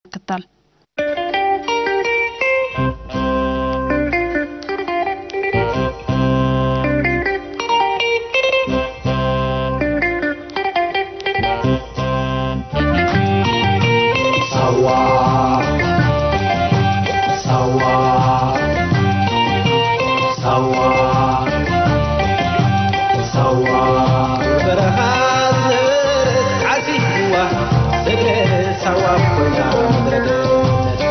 ምክታል። ሳዋ፣ ሳዋ፣ ሳዋ፣ ሳዋ፣ በረኻ ዝነበረት ዓዲ ጅዋ፣ እግረ ሳዋ ኮይና ምድረ ገነት።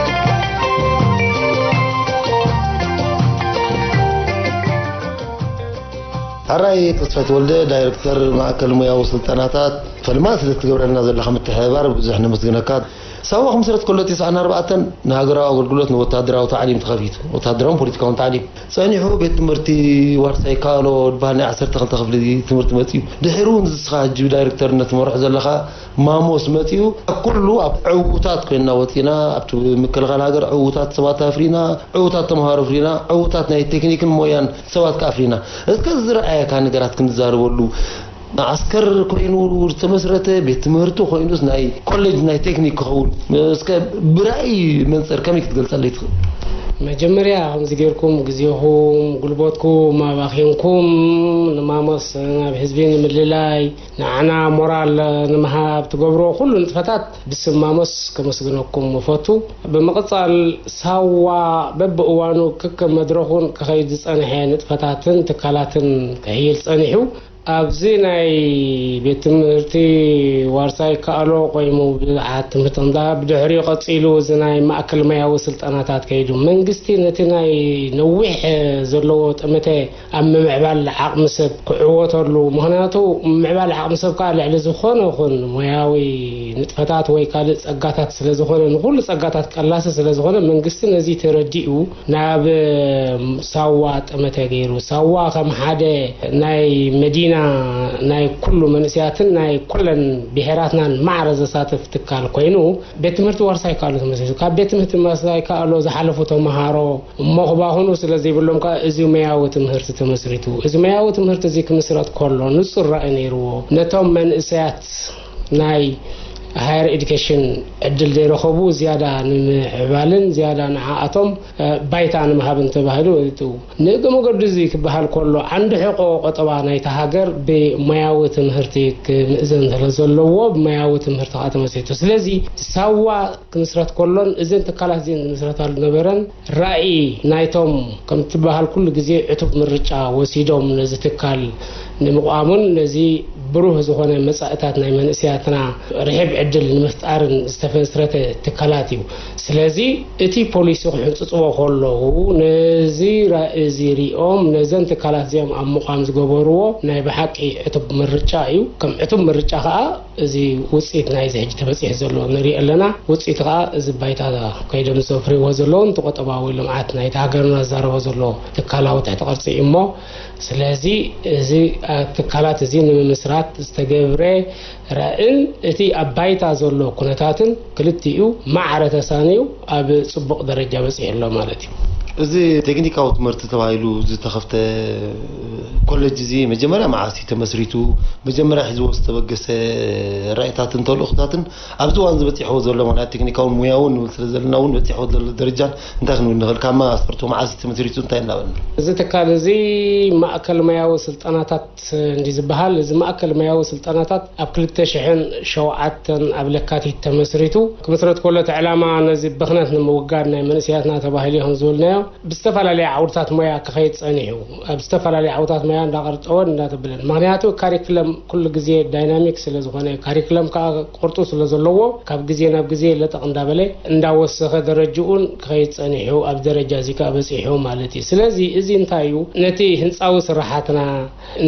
ሕራይ ተስፋይ ተወልደ፣ ዳይሬክተር ማእከል ሞያዊ ስልጠናታት፣ ፈለማ ስለ ትገብረልና ዘለኻ ምትሕብባር ብዙሕ ነመስግነካ። ሳዋ ክምስረት ከሎ ተስዓን ኣርባዕተን ንሃገራዊ ኣገልግሎት ንወታደራዊ ታዕሊም ተኸፊቱ። ወታደራውን ፖለቲካውን ታዕሊም ጸኒሑ፣ ቤት ትምህርቲ ዋርሳይ ካሎ ዝበሃል ናይ ዓሰርተ ክልተ ክፍሊ ትምህርቲ መጺኡ። ድሕሪ እውን ንስኻ ሕጂ ብዳይሬክተርነት ትመርሖ ዘለኻ ማሞስ መጺኡ። ኣብ ኩሉ ኣብ ዕዉታት ኮይንና ወጺና፣ ኣብቲ ምክልኻል ሃገር ዕዉታት ሰባት ኣፍሪና፣ ዕዉታት ተምሃሮ ኣፍሪና፣ ዕዉታት ናይ ቴክኒክን ሞያን ሰባት ከኣ ኣፍሪና። እስከ ዝረኣየካ ነገራት ክንዛረበሉ። መዓስከር ኮይኑ ዝተመስረተ፣ ቤት ትምህርቲ ኮይኑስ ናይ ኮሌጅ ናይ ቴክኒክ ክኸውን፣ እስከ ብራእይ መንጸር ከመይ ክትገልጸለይ ትኽእል? መጀመርያ ከምዚ ጌርኩም ግዜኹም ጉልበትኩም ኣባኺንኩም ንማሞስ ናብ ህዝቢ ንምልላይ ንዓና ሞራል ንምሃብ ትገብሮ ኩሉ ንጥፈታት ብስም ማሞስ ከመስግነኩም እፈቱ። ብምቕጻል ሳዋ በብእዋኑ ከከም መድረኹን ክኸይድ ዝጸንሐ ንጥፈታትን ትካላትን ክሕይል ጸኒሑ። ኣብዚ ናይ ቤት ትምህርቲ ዋርሳይ ከኣሎ ቆይሙ ብዙሓት ትምህርቲ እንዳ ብድሕሪኡ ቀጺሉ እዚ ናይ ማእከል መያዊ ስልጠናታት ከይዱ መንግስቲ ነቲ ናይ ነዊሕ ዘለዎ ጠመተ ኣብ ምምዕባል ዓቕሚ ሰብ ክዕወተሉ፣ ምኽንያቱ ምምዕባል ዓቕሚ ሰብ ከዓ ልዕሊ ዝኾነ ይኹን ሞያዊ ንጥፈታት ወይ ካልእ ጸጋታት ስለ ዝኾነ፣ ንኹሉ ጸጋታት ቀላሲ ስለ ዝኾነ መንግስቲ ነዚ ተረዲኡ ናብ ሳዋ ጠመተ ገይሩ። ሳዋ ከም ሓደ ናይ መዲና ናይ ኩሉ መንእሰያትን ናይ ኩለን ብሄራትናን ማዕረ ዘሳትፍ ትካል ኮይኑ ቤት ትምህርቲ ዋርሳይ ከኣሎ ተመሲሱ። ካብ ቤት ትምህርቲ ዋርሳይ ከኣሎ ዝሓለፉ ተምሃሮ እሞ ክባኽኑ ስለ ዘይብሎም ከኣ እዚ መያዊ ትምህርቲ ተመስሪቱ። እዚ መያዊ ትምህርቲ እዚ ክምስረት ከሎ ንጹር ራእይ ነይርዎ። ነቶም መንእሰያት ናይ ሃየር ኤዱኬሽን ዕድል ዘይረኸቡ ዝያዳ ንምዕባልን ዝያዳ ንዓኣቶም፣ እ፣ ባይታ ንምሃብን ተባሂሉ ወጢጡ። ንእገ መገዱ እዚ ክበሃል ከሎ ዓንዲ ሕቆ ቆጠባ ናይታ ሃገር ብሞያዊ ትምህርቲ ክምእዘን ስለ ዘለዎ ብሞያዊ ትምህርቲ ከዓ ተመስሪቱ። ስለዚ ሳዋ ክምስረት ከሎን እዘን ትካላት እዚአን ዝምስረታሉ ነበረን ራእይ ናይቶም ከም ትበሃል ኩሉ ግዜ ዕቱብ ምርጫ ወሲዶም ነዚ ትካል ንምቋሙን ነዚ ብሩህ ዝኾነ መጻእታት ናይ መንእሰያትና ርሒብ ዕድል ንምፍጣርን ዝተመስረተ ትካላት እዩ። ስለዚ እቲ ፖሊሲ ክሕንጽጽዎ ከለዉ ነዚ ራእይ እዚ ሪኦም ነዘን ትካላት እዚኦም ኣብ ምቋም ዝገበርዎ ናይ ብሓቂ ዕቱብ ምርጫ እዩ። ከም ዕቱብ ምርጫ ከዓ እዚ ውፅኢት ናይዚ ሕጂ ተበፂሑ ዘሎ ንሪኦ ኣለና። ውፅኢቱ ከዓ እዚ ባይታ ከይዶም ዘፍርይዎ ዘለውን እቲ ቆጠባዊ ልምዓት ናይቲ ሃገርና ዝዛረቦ ዘሎ ትካላዊ ትሕቲ ቅርፂ እዩ እሞ፣ ስለዚ እዚ ትካላት እዚ ንምምስራት ዝተገብረ ራእን እቲ ኣብ ባይታ ዘሎ ኩነታትን ክልቲኡ ማዕረ ተሳንዩ ኣብ ፅቡቕ ደረጃ በፂሑ ኣሎ ማለት እዩ። እዚ ቴክኒካዊ ትምህርቲ ተባሂሉ ዝተኸፍተ ኮሌጅ እዚ መጀመርያ መዓስ እዩ ተመስሪቱ? መጀመርያ ሒዝዎ ዝተበገሰ ራእይታትን ተልእኾታትን ኣብዚ እዋን ዝበፂሕዎ ዘሎ ማለት ቴክኒካውን ሙያውን ንብል ስለ ዘለና እውን በፂሕዎ ዘሎ ደረጃን እንታይ ክንብል ንኽእል? ካብ ማእሰርቱ መዓስ እዩ ተመስሪቱ እንታይ እናበልና? እዚ ትካል እዚ ማእከል ሙያዊ ስልጠናታት እንዲ ዝበሃል፣ እዚ ማእከል ሙያዊ ስልጠናታት ኣብ ክልተ ሽሕን ሸውዓተን ኣብ ለካቲት ተመስሪቱ። ክምስረት ከሎ እቲ ዕላማ ነዚ ብኽነት ንምውጋድ ናይ መንእሰያትና ተባሂሉ እዩ ከም ዝበልናዮ ብዝተፈላለየ ዓውድታት ሞያ ክኸይድ ጸኒሑ። ኣብ ዝተፈላለየ ዓውድታት ሞያ እንዳቐርጠወን እንዳተብለን። ምኽንያቱ ካሪክለም ኩሉ ግዜ ዳይናሚክ ስለ ዝኾነ፣ ካሪክለም ከኣ ቅርጹ ስለ ዘለዎ፣ ካብ ግዜ ናብ ግዜ ለጠቕ እንዳበለ እንዳወሰኸ ደረጅኡን ክኸይድ ጸኒሑ፣ ኣብ ደረጃ እዚ ከኣ በጺሑ ማለት እዩ። ስለዚ እዚ እንታይ እዩ? ነቲ ህንጻዊ ስራሓትና፣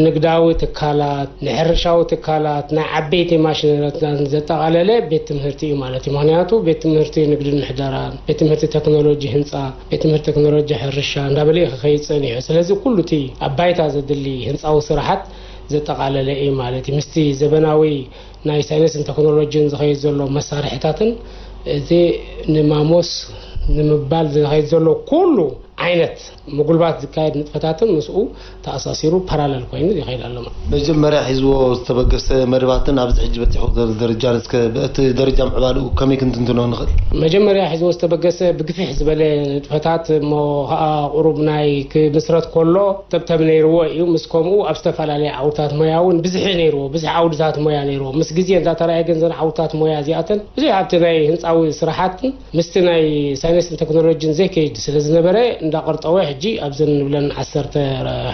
ንግዳዊ ትካላት፣ ንሕርሻዊ ትካላት፣ ናይ ዓበይቲ ማሽነሪታትን ዘጠቓለለ ቤት ትምህርቲ እዩ ማለት እዩ። ምኽንያቱ ቤት ትምህርቲ ንግድን ምሕደራን፣ ቤት ትምህርቲ ቴክኖሎጂ ህንጻ፣ ቤት ትምህርቲ ቴክኖሎጂ ሕርሻ እንዳበለ እዩ ክኸይድ ጸኒሑ። ስለዚ ኩሉ እቲ ኣብ ባይታ ዘድሊ ህንጻዊ ስራሓት ዘጠቓለለ እዩ ማለት እዩ። ምስቲ ዘበናዊ ናይ ሳይንስን ቴክኖሎጂን ዝኸይድ ዘሎ መሳርሕታትን እቲ ንማሞስ ንምባል ዝኸይድ ዘሎ ኩሉ ዓይነት ምጉልባት ዝካየድ ንጥፈታትን ምስኡ ተኣሳሲሩ ፓራለል ኮይኑ ይኸይድ ኣሎ ማለት። መጀመርያ ሒዝዎ ዝተበገሰ መደባትን ኣብዚ ሕጂ በፂሑ ዘሎ ደረጃን እስከ በቲ ደረጃ ምዕባልኡ ከመይ ክንትንትኖ ንኽእል? መጀመርያ ሒዝዎ ዝተበገሰ ብግፍሕ ዝበለ ንጥፈታት እሞ ከዓ ቁሩብ ናይ ክምስረት ከሎ ተብተብ ነይርዎ እዩ። ምስ ከምኡ ኣብ ዝተፈላለየ ዓውድታት ሞያ እውን ብዝሒ ነይርዎ፣ ብዙሕ ዓውድታት ሞያ ነይርዎ። ምስ ግዜ እንዳተራእየ ግን ዘን ዓውድታት ሞያ እዚኣተን ብዙሕ ኣብቲ ናይ ህንፃዊ ስራሓትን ምስቲ ናይ ሳይንስን ቴክኖሎጂን ዘይከይድ ስለ ዝነበረ እንዳቐርጠወ ሕጂ ኣብዘን ንብለን ዓሰርተ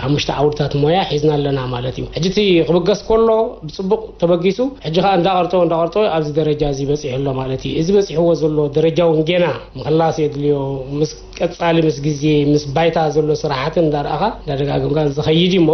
ሓሙሽተ ዓውድታት ሞያ ሒዝና ኣለና ማለት እዩ። ሕጂ እቲ ክብገስ ከሎ ብፅቡቕ ተበጊሱ ሕጂ ከዓ እንዳቐርጠወ እንዳቐርጠወ ኣብዚ ደረጃ እዚ በፂሑ ኣሎ ማለት እዩ። እዚ በፂሕዎ ዘሎ ደረጃ እውን ጌና ምክላስ የድልዮ። ምስ ቀፃሊ ምስ ግዜ ምስ ባይታ ዘሎ ስራሕትን እንዳረኣኻ እንዳደጋገምካ ዝኸይድ እዩ እሞ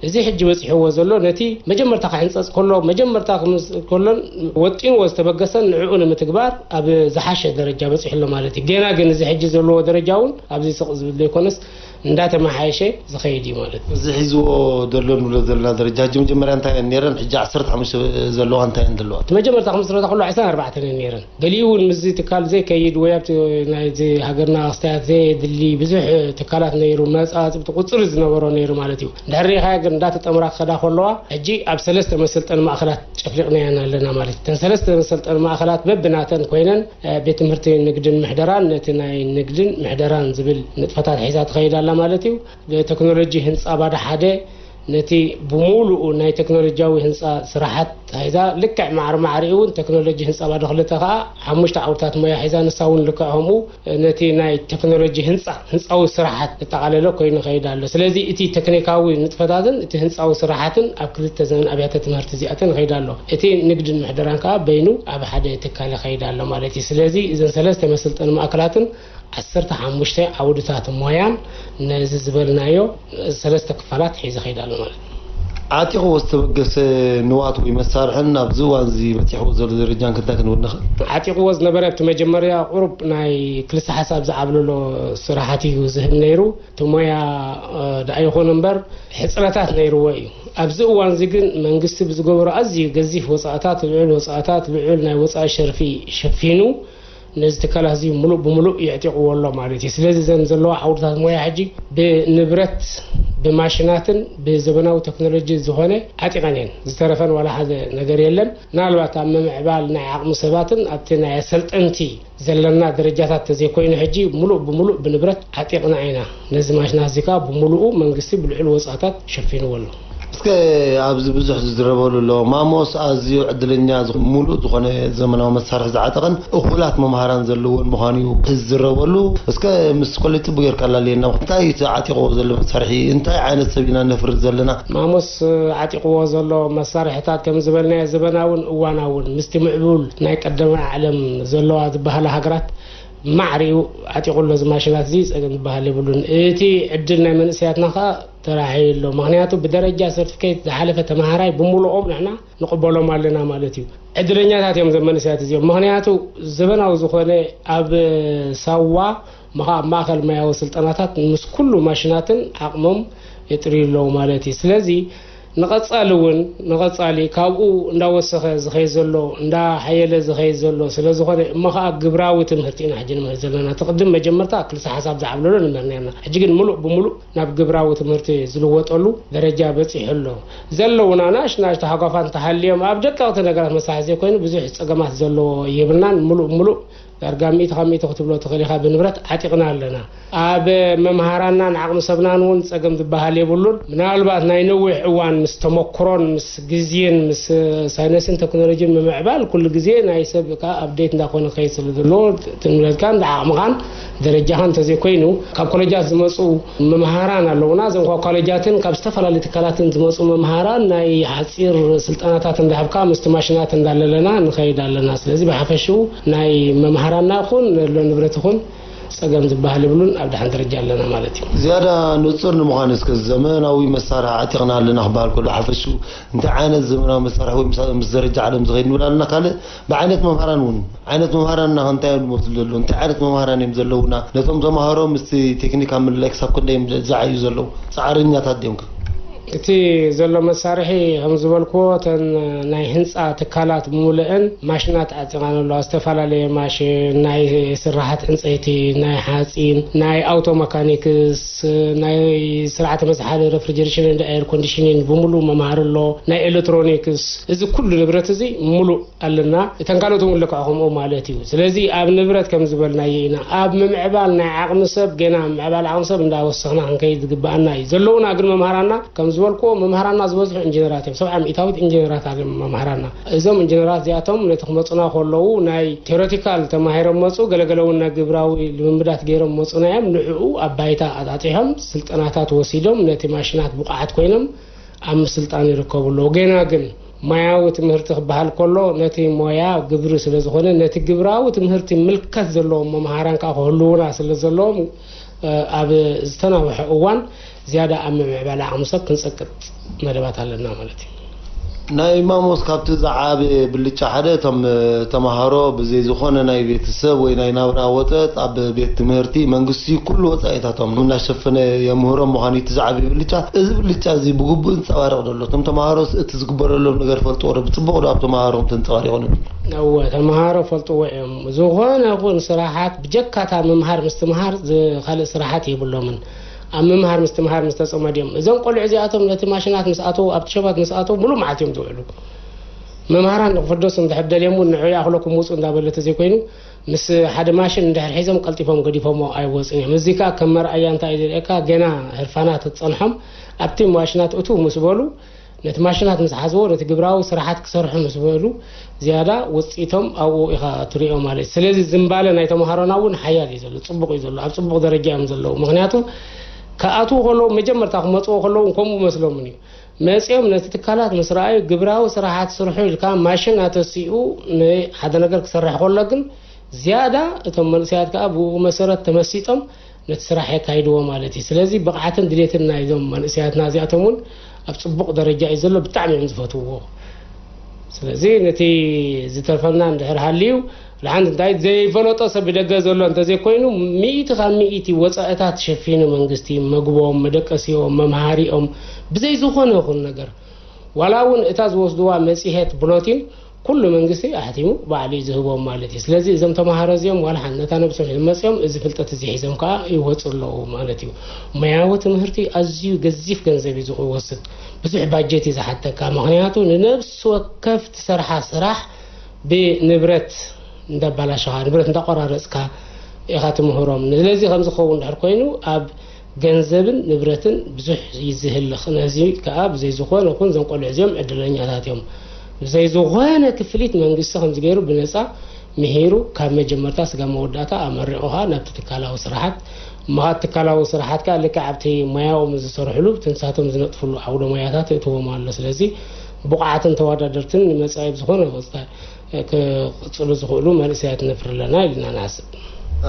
እዚ ሕጂ በፂሕዎ ዘሎ ነቲ መጀመርታ ክሕንፀፅ ከሎ መጀመርታ ክምስ ከሎን ወጢንዎ ዝተበገሰን ንዕኡ ንምትግባር ኣብ ዝሓሸ ደረጃ በፂሑ ኣሎ ማለት እዩ። ገና ግን እዚ ሕጂ ዘለዎ ደረጃ እውን ኣብዚ ስቕ ዝብል ዘይኮነስ እንዳተመሓየሸ ዝኸይድ እዩ ማለት እዩ። እዚ ሒዝዎ ዘሎ ንብሎ ዘለና ደረጃ ሕጂ መጀመርያ እንታይ እየን ነይረን? ሕጂ ዓሰርተ ሓሙሽተ ዘለዋ እንታይ እየን ዘለዋ? እቲ መጀመርታ ክምስረታ ከሎ ዕስራን ኣርባዕተን እየን ነይረን። ገሊኡ እውን ምስዚ ትካል ዘይከይድ ወይ ኣብቲ ናይዚ ሃገርና ክስታያት ዘየድሊ ብዙሕ ትካላት ነይሩ፣ መፃፅብቲ ቁፅሪ ዝነበሮ ነይሩ ማለት እዩ። እንድሕር ሪኢኻዮ ግን እንዳተጠምራ ክኸዳ ከለዋ ሕጂ ኣብ ሰለስተ መሰልጠኒ ማእኸላት ጨፍሊቕናየን ኣለና ማለት እዩ። እተን ሰለስተ መሰልጠኒ ማእኸላት በብናተን ኮይነን እ፣ ቤት ትምህርቲ ንግድን ምሕደራን ነቲ ናይ ንግድን ምሕደራን ዝብል ንጥፈታት ሒዛ ትኸይድ ኣላ ማለት እዩ። ቴክኖሎጂ ህንፃ ባዶ ሓደ ነቲ ብምሉኡ ናይ ቴክኖሎጂያዊ ህንፃ ስራሓት ሒዛ ልክዕ ማዕረ ማዕሪኡ እውን ቴክኖሎጂ ህንፃ ባዶ ክልተ ከዓ ሓሙሽተ ዓውድታት ሞያ ሒዛ ንሳ እውን ልክዕ ከምኡ ነቲ ናይ ቴክኖሎጂ ህንፃ ህንፃዊ ስራሓት ዘጠቓለለ ኮይኑ ይኸይድ ኣሎ። ስለዚ እቲ ቴክኒካዊ ንጥፈታትን እቲ ህንፃዊ ስራሓትን ኣብ ክልተ ዘን ኣብያተ ትምህርቲ እዚኣተን ይኸይድ ኣሎ። እቲ ንግድን ምሕደራን ከዓ በይኑ ኣብ ሓደ ትካል ይኸይድ ኣሎ ማለት እዩ። ስለዚ እዘን ሰለስተ መስልጠኒ ማእከላትን ዓሰርተ ሓሙሽተ ዓውድታት ሞያን ነዚ ዝበልናዮ ሰለስተ ክፋላት ሒዘ ይኸይድ ኣሎ ማለት እዩ። ዓጢቕዎ ዝተበገሰ ንዋት ወይ መሳርሕን ኣብዚ እዋን እዚ በፂሕዎ ዘሎ ደረጃን ክንታይ ክንብል ንኽእል? ዓጢቕዎ ዝነበረ ኣብቲ መጀመርያ ቁሩብ ናይ ክልሰ ሓሳብ ዝዓብለሎ ስራሓት እዩ ዝህብ ነይሩ። እቲ ሞያ እ፣ ደኣ ይኹን እምበር ሕፅረታት ነይርዎ እዩ። ኣብዚ እዋን እዚ ግን መንግስቲ ብዝገበሮ ኣዝዩ ገዚፍ ወፃእታት፣ ልዑል ወፃእታት፣ ልዑል ናይ ወፃኢ ሸርፊ ሸፊኑ ነዚ ትካላት እዚ ሙሉእ ብሙሉእ የዕጢቕዎ ኣሎ ማለት እዩ። ስለዚ እዘን ዘለዋ ዓውድታት ሞያ ሕጂ ብንብረት ብማሽናትን ብዘበናዊ ቴክኖሎጂ ዝኾነ ዓጢቐን እየን። ዝተረፈን ዋላ ሓደ ነገር የለን። ምናልባት ኣብ ምምዕባል ናይ ዓቕሚ ሰባትን ኣብቲ ናይ ኣሰልጠንቲ ዘለና ደረጃታት ተዘይኮይኑ ሕጂ ሙሉእ ብሙሉእ ብንብረት ዓጢቕና ኢና። ነዚ ማሽናት እዚ ከዓ ብሙሉኡ መንግስቲ ብልዑል ወፃእታት ሸፊንዎ ኣሎ። እስከ ኣብዚ ብዙሕ ዝዝረበሉ ኣሎ። ማሞስ ኣዝዩ ዕድለኛ ዝኹ- ሙሉእ ዝኾነ ዘመናዊ መሳርሒ ዝዓጠቐን እኹላት መምሃራን ዘለዎን ምዃኑ እዩ ዝዝረበሉ። እስከ ምስ ኮሌጅ ጽቡቅ ጌርካ ኣላልየና። እንታይ እዩ እቲ ዓጢቕዎ ዘሎ መሳርሒ? እንታይ ዓይነት ሰብ ኢና ነፍሪ ዘለና? ማሞስ ዓጢቕዎ ዘሎ መሳርሕታት ከም ዝበልናዮ ዘበናውን እዋናውን ምስቲ ምዕቡል ናይ ቀደማይ ዓለም ዘለዋ ዝበሃላ ሃገራት ማዕሪኡ ዓጢቑ ኣሎ። እዚ ማሽናት እዚ ጸገም ዝበሃል የብሉን። እቲ ዕድል ናይ መንእሰያትና ከኣ ተራሕዩ ኣሎ። ምኽንያቱ ብደረጃ ሰርቲፊኬት ዝሓለፈ ተመሃራይ ብምሉኦም ንሕና ንቕበሎም ኣለና ማለት እዩ። ዕድለኛታት እዮም እዞም መንእሰያት እዚኦም። ምኽንያቱ ዘበናዊ ዝኾነ ኣብ ሳዋ ምኻ ኣብ ማእኸል ማያዊ ስልጠናታት ምስ ኩሉ ማሽናትን ዓቕሞም የጥርዩ ኣለዉ ማለት እዩ። ስለዚ ንቐጻሊ እውን ንቐጻሊ ካብኡ እንዳወሰኸ ዝኸይ ዘሎ እንዳሓየለ ዝኸይ ዘሎ ስለ ዝኾነ እሞ ኸዓ ግብራዊ ትምህርቲ ኢና ሕጂ ንምህር ዘለና። እቲ ቅድም መጀመርታ ክልሰ ሓሳብ ዝዓብለሎ ንምህር ነርና። ሕጂ ግን ምሉእ ብምሉእ ናብ ግብራዊ ትምህርቲ ዝልወጠሉ ደረጃ በፂሑ ኣሎ። ዘለውና ናሽ ናሽ ተሃጓፋ እንተሃልዮም ኣብ ደቀቕቲ ነገራት መሳሒ ዘይኮይኑ ብዙሕ ፀገማት ዘለዎ የብልናን። ምሉእ ብምሉእ ዳርጋ ሚእቲ ካብ ሚእቲ ክትብሎ ትኽእል ኢኻ ብንብረት ዓጢቕና ኣለና። ኣብ መምሃራናን ዓቕሚ ሰብናን እውን ፀገም ዝበሃል የብሉን። ምናልባት ናይ ነዊሕ እዋን ምስ ተመክሮን ምስ ግዜን ምስ ሳይነስን ቴክኖሎጂን ምምዕባል ኩሉ ግዜ ናይ ሰብ ከዓ ኣፕዴት እንዳኾነ ከይድ ስለ ዘለዎ ትንብለትካን ዓቕምኻን ደረጃኻን እንተዘይኮይኑ ካብ ኮሌጃት ዝመፁ መምሃራን ኣለውና። እዞም ካብ ኮሌጃትን ካብ ዝተፈላለዩ ትካላትን ዝመፁ መምሃራን ናይ ሓፂር ስልጠናታት እንዳሃብካ ምስቲ ማሽናት እንዳለለና ንኸይድ ኣለና። ስለዚ ብሓፈሽኡ ናይ መምሃራና ይኹን ዘሎ ንብረት ይኹን ፀገም ዝበሃል የብሉን። ኣብ ደሓን ደረጃ ኣለና ማለት እዩ። ዝያዳ ንፁር ንምዃን እስከ ዘመናዊ መሳርሒ ዓጢቕና ኣለና ክበሃል ከሎ ሓፈሽኡ እንታይ ዓይነት ዘመናዊ መሳርሒ ወይ ምስ ምስ ደረጃ ዓለም ዝኸይድ ንብል ኣለና። ካልእ ብዓይነት መምሃራን እውን ዓይነት መምሃራንና ከ እንታይ እዮም ዝመስሉ ዘለዉ? እንታይ ዓይነት መምሃራን እዮም ዘለዉና? ነቶም ተምሃሮ ምስቲ ቴክኒክ ኣብ ምልላይ ክሳብ ክንደይ እዮም ዝዓዩ ዘለዉ? ፃዕርኛታት ድዮም ከ? እቲ ዘሎ መሳርሒ ከም ዝበልክዎ፣ እተን ናይ ህንፃ ትካላት ብምሉአን ማሽናት ዓፂቐን ኣለዋ። ዝተፈላለየ ማሽን፣ ናይ ስራሓት ዕንፀይቲ፣ ናይ ሓፂን፣ ናይ ኣውቶ መካኒክስ፣ ናይ ስርዓተ መዝሓሊ፣ ረፍሪጀሬሽን እንደ ኤር ኮንዲሽኒን ብምሉእ መምሃሪ ኣሎ፣ ናይ ኤሌክትሮኒክስ። እዚ ኩሉ ንብረት እዚ ምሉእ ኣለና። እተን ካልኦት እውን ልክዕ ከምኡ ማለት እዩ። ስለዚ ኣብ ንብረት ከም ዝበልናዮ ኢና። ኣብ ምምዕባል ናይ ዓቕሚ ሰብ፣ ገና ምምዕባል ዓቕሚ ሰብ እንዳወሰኽና ክንከይድ ዝግብኣና እዩ። ዘለዉና ግን መምሃራና፣ ከም ዝበልክዎ፣ መምሃራና ዝበዝሑ ኢንጂነራት እዮም። ሰብዓ ሚእታዊት ኢንጂነራት እዮም መምሃራና። እዞም ኢንጂነራት እዚኣቶም ነቲ ክመፁና ከለዉ ናይ ቴዎሬቲካል ተማሂሮም መፁ፣ ገለገለ እውን ናይ ግብራዊ ልምምዳት ገይሮም መፁና እዮም። ንዕኡ ኣብ ባይታ ኣጣጢሖም ስልጠናታት ወሲዶም ነቲ ማሽናት ብቑዓት ኮይኖም ኣብ ምስልጣን ይርከቡ ኣለዉ። ገና ግን ሞያዊ ትምህርቲ ክበሃል ከሎ፣ ነቲ ሞያ ግብሪ ስለ ዝኾነ፣ ነቲ ግብራዊ ትምህርቲ ምልከት ዘለዎም መምሃራን ከኣ ክህልዉና ስለ ዘለዎም፣ እ፣ ኣብ ዝተናውሐ እዋን ዝያዳ ኣብ ምምዕባል ዓቕሚ ሰብ ክንጸቅጥ መደባት ኣለና ማለት እዩ። ናይ ማሞስ ካብቲ ዝዓበየ ብልጫ ሓደ፣ እቶም፣ እ፣ ተምሃሮ ብዘይ ዝኾነ ናይ ቤተሰብ ወይ ናይ ናብራ ወጸት ኣብ ቤት ትምህርቲ መንግስቲ ኩሉ ወጻኢታቶም እናሸፈነ የምህሮም ምዃኑ እቲ ዝዓበየ ብልጫ። እዚ ብልጫ እዚ ብግቡእ ይንጸባረቕ ዶ ኣሎ? እቶም ተምሃሮስ እቲ ዝግበረሎም ነገር ፈልጥዎ ዶ? ብጽቡቕ ዶ ኣብ ተምሃሮም ተንጸባሪቑ ኣሎ? እወ፣ ተምሃሮ ፈልጥዎ እዮም። ዝኾነ ይኹን ስራሓት ብጀካታ ምምሃር ምስትምሃር ዝ-፣ ካልእ ስራሓት የብሎምን። ኣብ ምምሃር ምስትምሃር ምስ ተጸመዱ እዮም። እዞም ቆልዑ እዚኣቶም ነቲ ማሽናት ምስ ኣተዉ፣ ኣብቲ ሸፋት ምስ ኣተዉ፣ ሙሉእ መዓልቲ እዮም ዝውዕሉ። መምሃራን ንክፍደሱ እንድሕር ደልዮም እውን ንዑ ይኣኽለኩም ውጹ እንዳበለ ተዘይኮይኑ፣ ምስ ሓደ ማሽን እንድሕር ሒዞም ቀልጢፎም ገዲፎሞ ኣይወጹን እዮም። እዚ ከኣ ከም መርኣያ እንታይ እዩ ዘርእየካ? ገና ህርፋናት ትጸንሖም ኣብቲ ማሽናት እትው ምስ በሉ፣ ነቲ ማሽናት ምስ ሓዝዎ፣ ነቲ ግብራዊ ስራሓት ክሰርሑ ምስ በሉ፣ ዝያዳ ውጽኢቶም ኣብኡ ኢኻ ትሪኦ ማለት እዩ። ስለዚ ዝምባለ ናይ ተምሃሮና እውን ሓያል እዩ ዘሎ፣ ጽቡቕ እዩ ዘሎ፣ ኣብ ጽቡቕ ደረጃ እዮም ዘለዉ። ምኽንያቱ ክኣትዉ ከለዉ፣ መጀመርታ ክመጽዎ ከለዉ እውን ከምኡ መስሎምን እዩ። መጺኦም ነቲ ትካላት ምስ ረኣዩ፣ ግብራዊ ስራሓት ስርሑ ኢልካ ማሽን ኣተሲኡ ንሓደ ነገር ክሰርሕ ከሎ ግን፣ ዝያዳ እቶም መንእሰያት ከኣ ብኡ መሰረት ተመሲጦም ነቲ ስራሕ የካይድዎ ማለት እዩ። ስለዚ ብቕዓትን ድሌትን ናይዞም መንእሰያትና እዚኣቶም እውን ኣብ ጽቡቕ ደረጃ እዩ ዘሎ፣ ብጣዕሚ እዮም ዝፈትውዎ። ስለዚ ነቲ ዝተርፈና እንድሕር ሃልዩ፣ ብሓንቲ እንታይ ዘይፈለጦ ሰብ ብደገ ዘሎ እንተዘይኮይኑ፣ ሚእቲ ካብ ሚእቲ ወጻኢታት ሸፊኑ መንግስቲ፣ መግቦም፣ መደቀሲኦም፣ መምሃሪኦም፣ ብዘይ ዝኾነ ይኹን ነገር። ዋላ እውን እታ ዝወስድዋ መጽሔት ብሎቲን ኩሉ መንግስቲ ኣሕቲሙ ባዕሉ እዩ ዝህቦም ማለት እዩ። ስለዚ እዞም ተምሃሮ እዚኦም ዋላ ሓንቲ ነታ ነብሶም ሒዞም መጺኦም እዚ ፍልጠት እዚ ሒዞም ከኣ ይወጹ ኣለዉ ማለት እዩ። ሞያዊ ትምህርቲ ኣዝዩ ገዚፍ ገንዘብ እዩ ዝወስድ፣ ብዙሕ ባጀት እዩ ዝሓተካ። ምኽንያቱ ንነብሲ ወከፍ ትሰርሓ ስራሕ ብንብረት እንዳባላሸኻ፣ ንብረት እንዳቆራረጽካ ኢኻ ትምህሮም። ስለዚ ከም ዝኸውን ድሕር ኮይኑ ኣብ ገንዘብን ንብረትን ብዙሕ እዩ ዝህልኽ። ነዚ ከኣ ብዘይ ዝኾነ ይኹን እዞም ቆልዑ እዚኦም ዕድለኛታት እዮም። ብዘይ ዝኾነ ክፍሊት መንግስቲ ከምዚ ገይሩ ብነጻ ምሂሩ ካብ መጀመርታ ስጋብ መወዳእታ ኣመሪቑኻ ናብቲ ትካላዊ ስራሓት፣ እሞ ካብ ትካላዊ ስራሓት ከኣ ልክዕ ኣብቲ ሞያኦም ዝሰርሕሉ፣ እቲ ንሳቶም ዝነጥፍሉ ዓውደ ሞያታት የእትዎም ኣሎ። ስለዚ ብቑዓትን ተወዳደርትን ንመጻኢ ብዝኾነ ወጽታ ክቕጽሉ ዝኽእሉ መንእሰያት ነፍሪ ኣለና ኢልና ንሓስብ።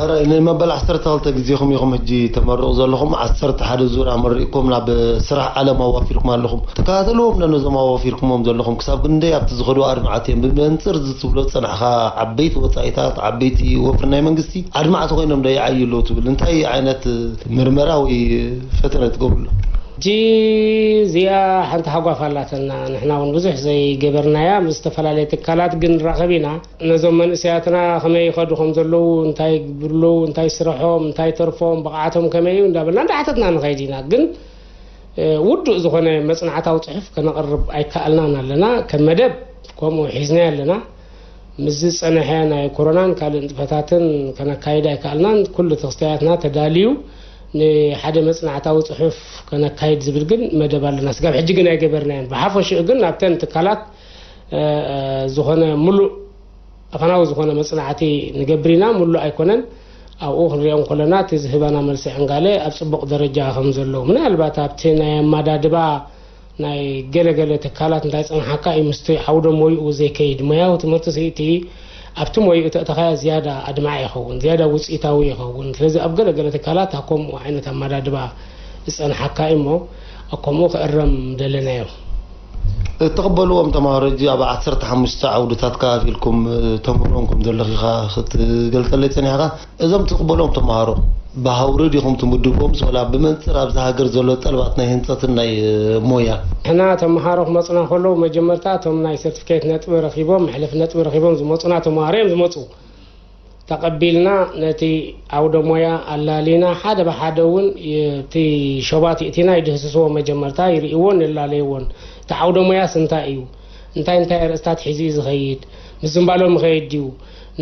ኣረ፣ ንመበል ዓሰርተ ክልተ ግዜኹም ኢኹም ሕጂ ተመርቑ ዘለኹም። ዓሰርተ ሓደ ዙር ኣመሪቕኩም ናብ ስራሕ ዓለም ኣዋፊርኩም ኣለኹም። ተከታተልዎም ዶ ነዞም ኣዋፊርኩሞም ዘለኹም? ክሳብ ክንደይ ኣብቲ ዝኸዱ ኣድማዕቲ እዮም? ብመንጽር እዚ ትብሎ ዝጸናሕካ ዓበይቲ ወጻኢታት፣ ዓበይቲ ወፍሪ ናይ መንግስቲ ኣድማዕቲ ኮይኖም ዶ ይዓዩ ኣለዉ ትብል? እንታይ ዓይነት ምርመራ ወይ ፈተነ ትገብሩ ኣለኹም? ሕጂ እዚኣ ሓንቲ ሃጓፍ ኣላትና። ንሕና እውን ብዙሕ ዘይገበርናያ፣ ምስ ዝተፈላለየ ትካላት ግን ንራኸብ ኢና። ነዞም መንእሰያትና ከመይ ይኸዱ ከም ዘለዉ፣ እንታይ ይግብሩ ኣለዉ፣ እንታይ ስርሖም፣ እንታይ ተርፎም፣ ብቕዓቶም ከመይ እዩ እንዳበልና እንዳሓተትና ንኸይድ ኢና። ግን፣ እ፣ ውዱእ ዝኾነ መጽናዕታዊ ጽሑፍ ከነቕርብ ኣይከኣልናን ኣለና። ከም መደብ ከምኡ ሒዝናዮ ኣለና። ምስዚ ዝጸንሐ ናይ ኮሮናን ካልእ ንጥፈታትን ከነካይድ ኣይከኣልናን። ኩሉ ተኽስተያትና ተዳልዩ ንሓደ መጽናዕታዊ ጽሑፍ ከነካይድ ዝብል ግን መደብ ኣለና። ስጋብ ሕጂ ግን ኣይገበርናዮን። ብሓፈሽኡ ግን ናብተን ትካላት፣ እ፣ እ፣ ዝኾነ ምሉእ ኣፈናዊ ዝኾነ መጽናዕቲ ንገብር ኢና። ምሉእ ኣይኮነን። ኣብኡ ክንሪኦም ከለና እቲ ዝህባና መልሲ ዕንጋለ ኣብ ጽቡቕ ደረጃ ከም ዘለዉ፣ ምናልባት ኣብቲ ናይ ኣመዳድባ ናይ ገለገለ ትካላት እንታይ ጸንሓካ እዩ ምስቲ ዓውደ ሞይኡ ዘይከይድ። ሞያዊ ትምህርቲ ስኢቲ ኣብቲ ሞይኡ ተእተኻያ ዝያዳ ኣድማዒ ይኸውን፣ ዝያዳ ውጽኢታዊ ይኸውን። ስለዚ ኣብ ገለገለ ትካላት ኣብ ከምኡ ዓይነት ኣመዳድባ ዝጸንሓካ እዩ እሞ ኣብ ከምኡ ክእረም ደለናዮ። እትቕበልዎም ተምሃሮ ሕጂ ኣብ ዓሰርተ ሓሙሽተ ዓውድታት ከፋፊልኩም ተምህሮም ከም ዘለኺ ኢኻ ክትገልጸለይ ጸኒሕካ። እዞም ትቕበልዎም ተምሃሮ ብሃውሪ ዲኹም ትምድብዎም፣ ሶላ ብመንጽር ኣብዛ ሃገር ዘሎ ጠለባት ናይ ህንጸትን ናይ ሞያ? ንሕና ተምሃሮ ክመጹና ከለዉ፣ መጀመርታ እቶም ናይ ሰርቲፊኬት ነጥቢ ረኺቦም፣ መሕለፊ ነጥቢ ረኺቦም ዝመጹና ተምሃሮ እዮም ዝመጹ። ተቐቢልና ነቲ ዓውደ ሞያ ኣላሊና፣ ሓደ ብሓደ እውን እቲ ሸባት ይእቲና ይድህስስዎ፣ መጀመርታ ይርእይዎን ይላለይዎን። እቲ ዓውደ ሞያስ እንታይ እዩ? እንታይ እንታይ ኣርእስታት ሒዙ እዩ ዝኸይድ? ምስ ዝምባሎ ምኸይድ ድዩ?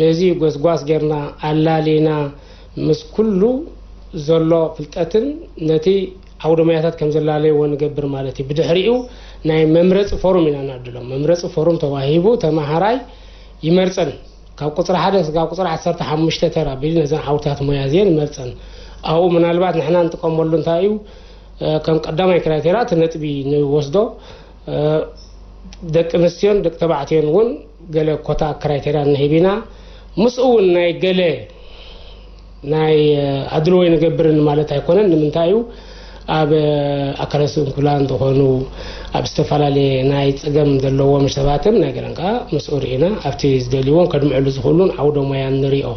ነዚ ጎስጓስ ጌርና ኣላሊና፣ ምስ ኩሉ ዘሎ ፍልጠትን ነቲ ዓውደ ሞያታት ከም ዘላለይዎ ንገብር ማለት እዩ። ብድሕሪኡ ናይ መምረፂ ፎሩም ኢና ንዕድሎም። መምረፂ ፎሩም ተዋሂቡ ተመሃራይ ይመርፀን። ካብ ቁፅሪ ሓደ እስካብ ቁፅሪ ዓሰርተ ሓሙሽተ ተራ ኣቢሉ ነዘን ዓውድታት ሞያ እዚአን ይመርፀን። ኣብኡ ምናልባት ንሕና ንጥቀመሉ እንታይ እዩ፣ ከም ቀዳማይ ክራይቴርያ እቲ ነጥቢ ንወስዶ። ደቂ ኣንስትዮን ደቂ ተባዕትዮን እውን ገለ ኮታ ክራይቴርያ ንህብ ኢና። ምስኡ እውን ናይ ገለ ናይ ኣድልዎ ንገብርን ማለት ኣይኮነን። ንምንታይ እዩ? ኣብ ኣካለ ስንኩላን ዝኾኑ፣ ኣብ ዝተፈላለየ ናይ ፀገም ዘለዎም ሰባትን ናይ ገለን ከዓ ምስኡ ርኢና ኣብቲ ዝደልይዎን ከድምዕሉ ዝኽእሉን ዓውደ ሞያ ንሪኦ።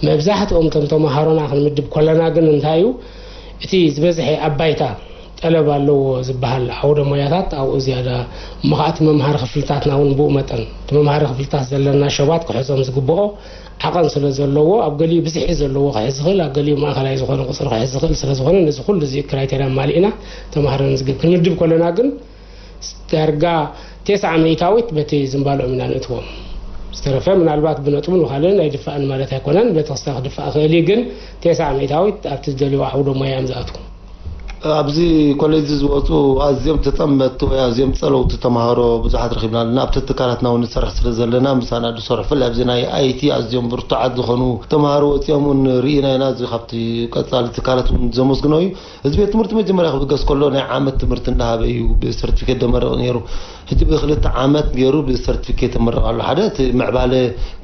መብዛሕትኦም እቶም ተምሃሮና ክንምድብ ከለና ግን እንታይ እዩ እቲ ዝበዝሐ ኣብ ባይታ ጠለብ ኣለዎ ዝበሃል ዓውደ ሞያታት ኣብኡ ዝያዳ እሞ ከዓ እቲ መምሃሪ ክፍልታትና እውን ብኡ መጠን እቲ መምሃሪ ክፍልታት ዘለና ሸባት ክሕዞም ዝግብኦ ዓቐን ስለ ዘለዎ ኣብ ገሊኡ ብዝሒ ዘለዎ ክሕዝ ይኽእል፣ ኣብ ገሊኡ ማእኸላይ ዝኾነ ቁፅሪ ክሕዝ ይኽእል። ስለ ዝኾነ ነዚ ኩሉ እዚ ክራይቴርያ ኣማሊእና ተምሃሮ ንዝግብ ክንምድብ ከለና ግን ዳርጋ ተስዓ ሚእታዊት በቲ ዝምባልኦም ኢና ንእትዎም። ዝተረፈ ምናልባት ብነጥቡን ብኻልእን ኣይድፋእን ማለት ኣይኮነን። በቲ ክስታ ክድፋእ ክእል እዩ፣ ግን ተስዓ ሚእታዊት ኣብቲ ዝደልይዎ ዓውደ ሞያ እዮም ዝኣትዉ። ኣብዚ ኮሌጅ ዝወፁ ኣዝዮም ተጠመትቲ ወይ ኣዝዮም ፀለውቲ ተምሃሮ ብዙሓት ረኺብና ኣለና። ኣብቲ ትካላትና እውን ንሰርሕ ስለ ዘለና ምሳና ዝሰርሑ፣ ብፍላይ ኣብዚ ናይ ኣይቲ ኣዝዮም ብርቱዓት ዝኾኑ ተምሃሮ ወፂኦም እውን ርኢና ኢና። እዚ ካብቲ ቀፃሊ ትካላት እውን ዘመስግኖ እዩ። እዚ ቤት ትምህርቲ መጀመርያ ክብገስ ከሎ ናይ ዓመት ትምህርቲ እንዳሃበ እዩ ብሰርቲፊኬት ደመረቕ ነይሩ። ሕጂ ብክልተ ዓመት ገይሩ ብሰርቲፊኬት የመርቕ ኣሎ። ሓደ እቲ ምዕባለ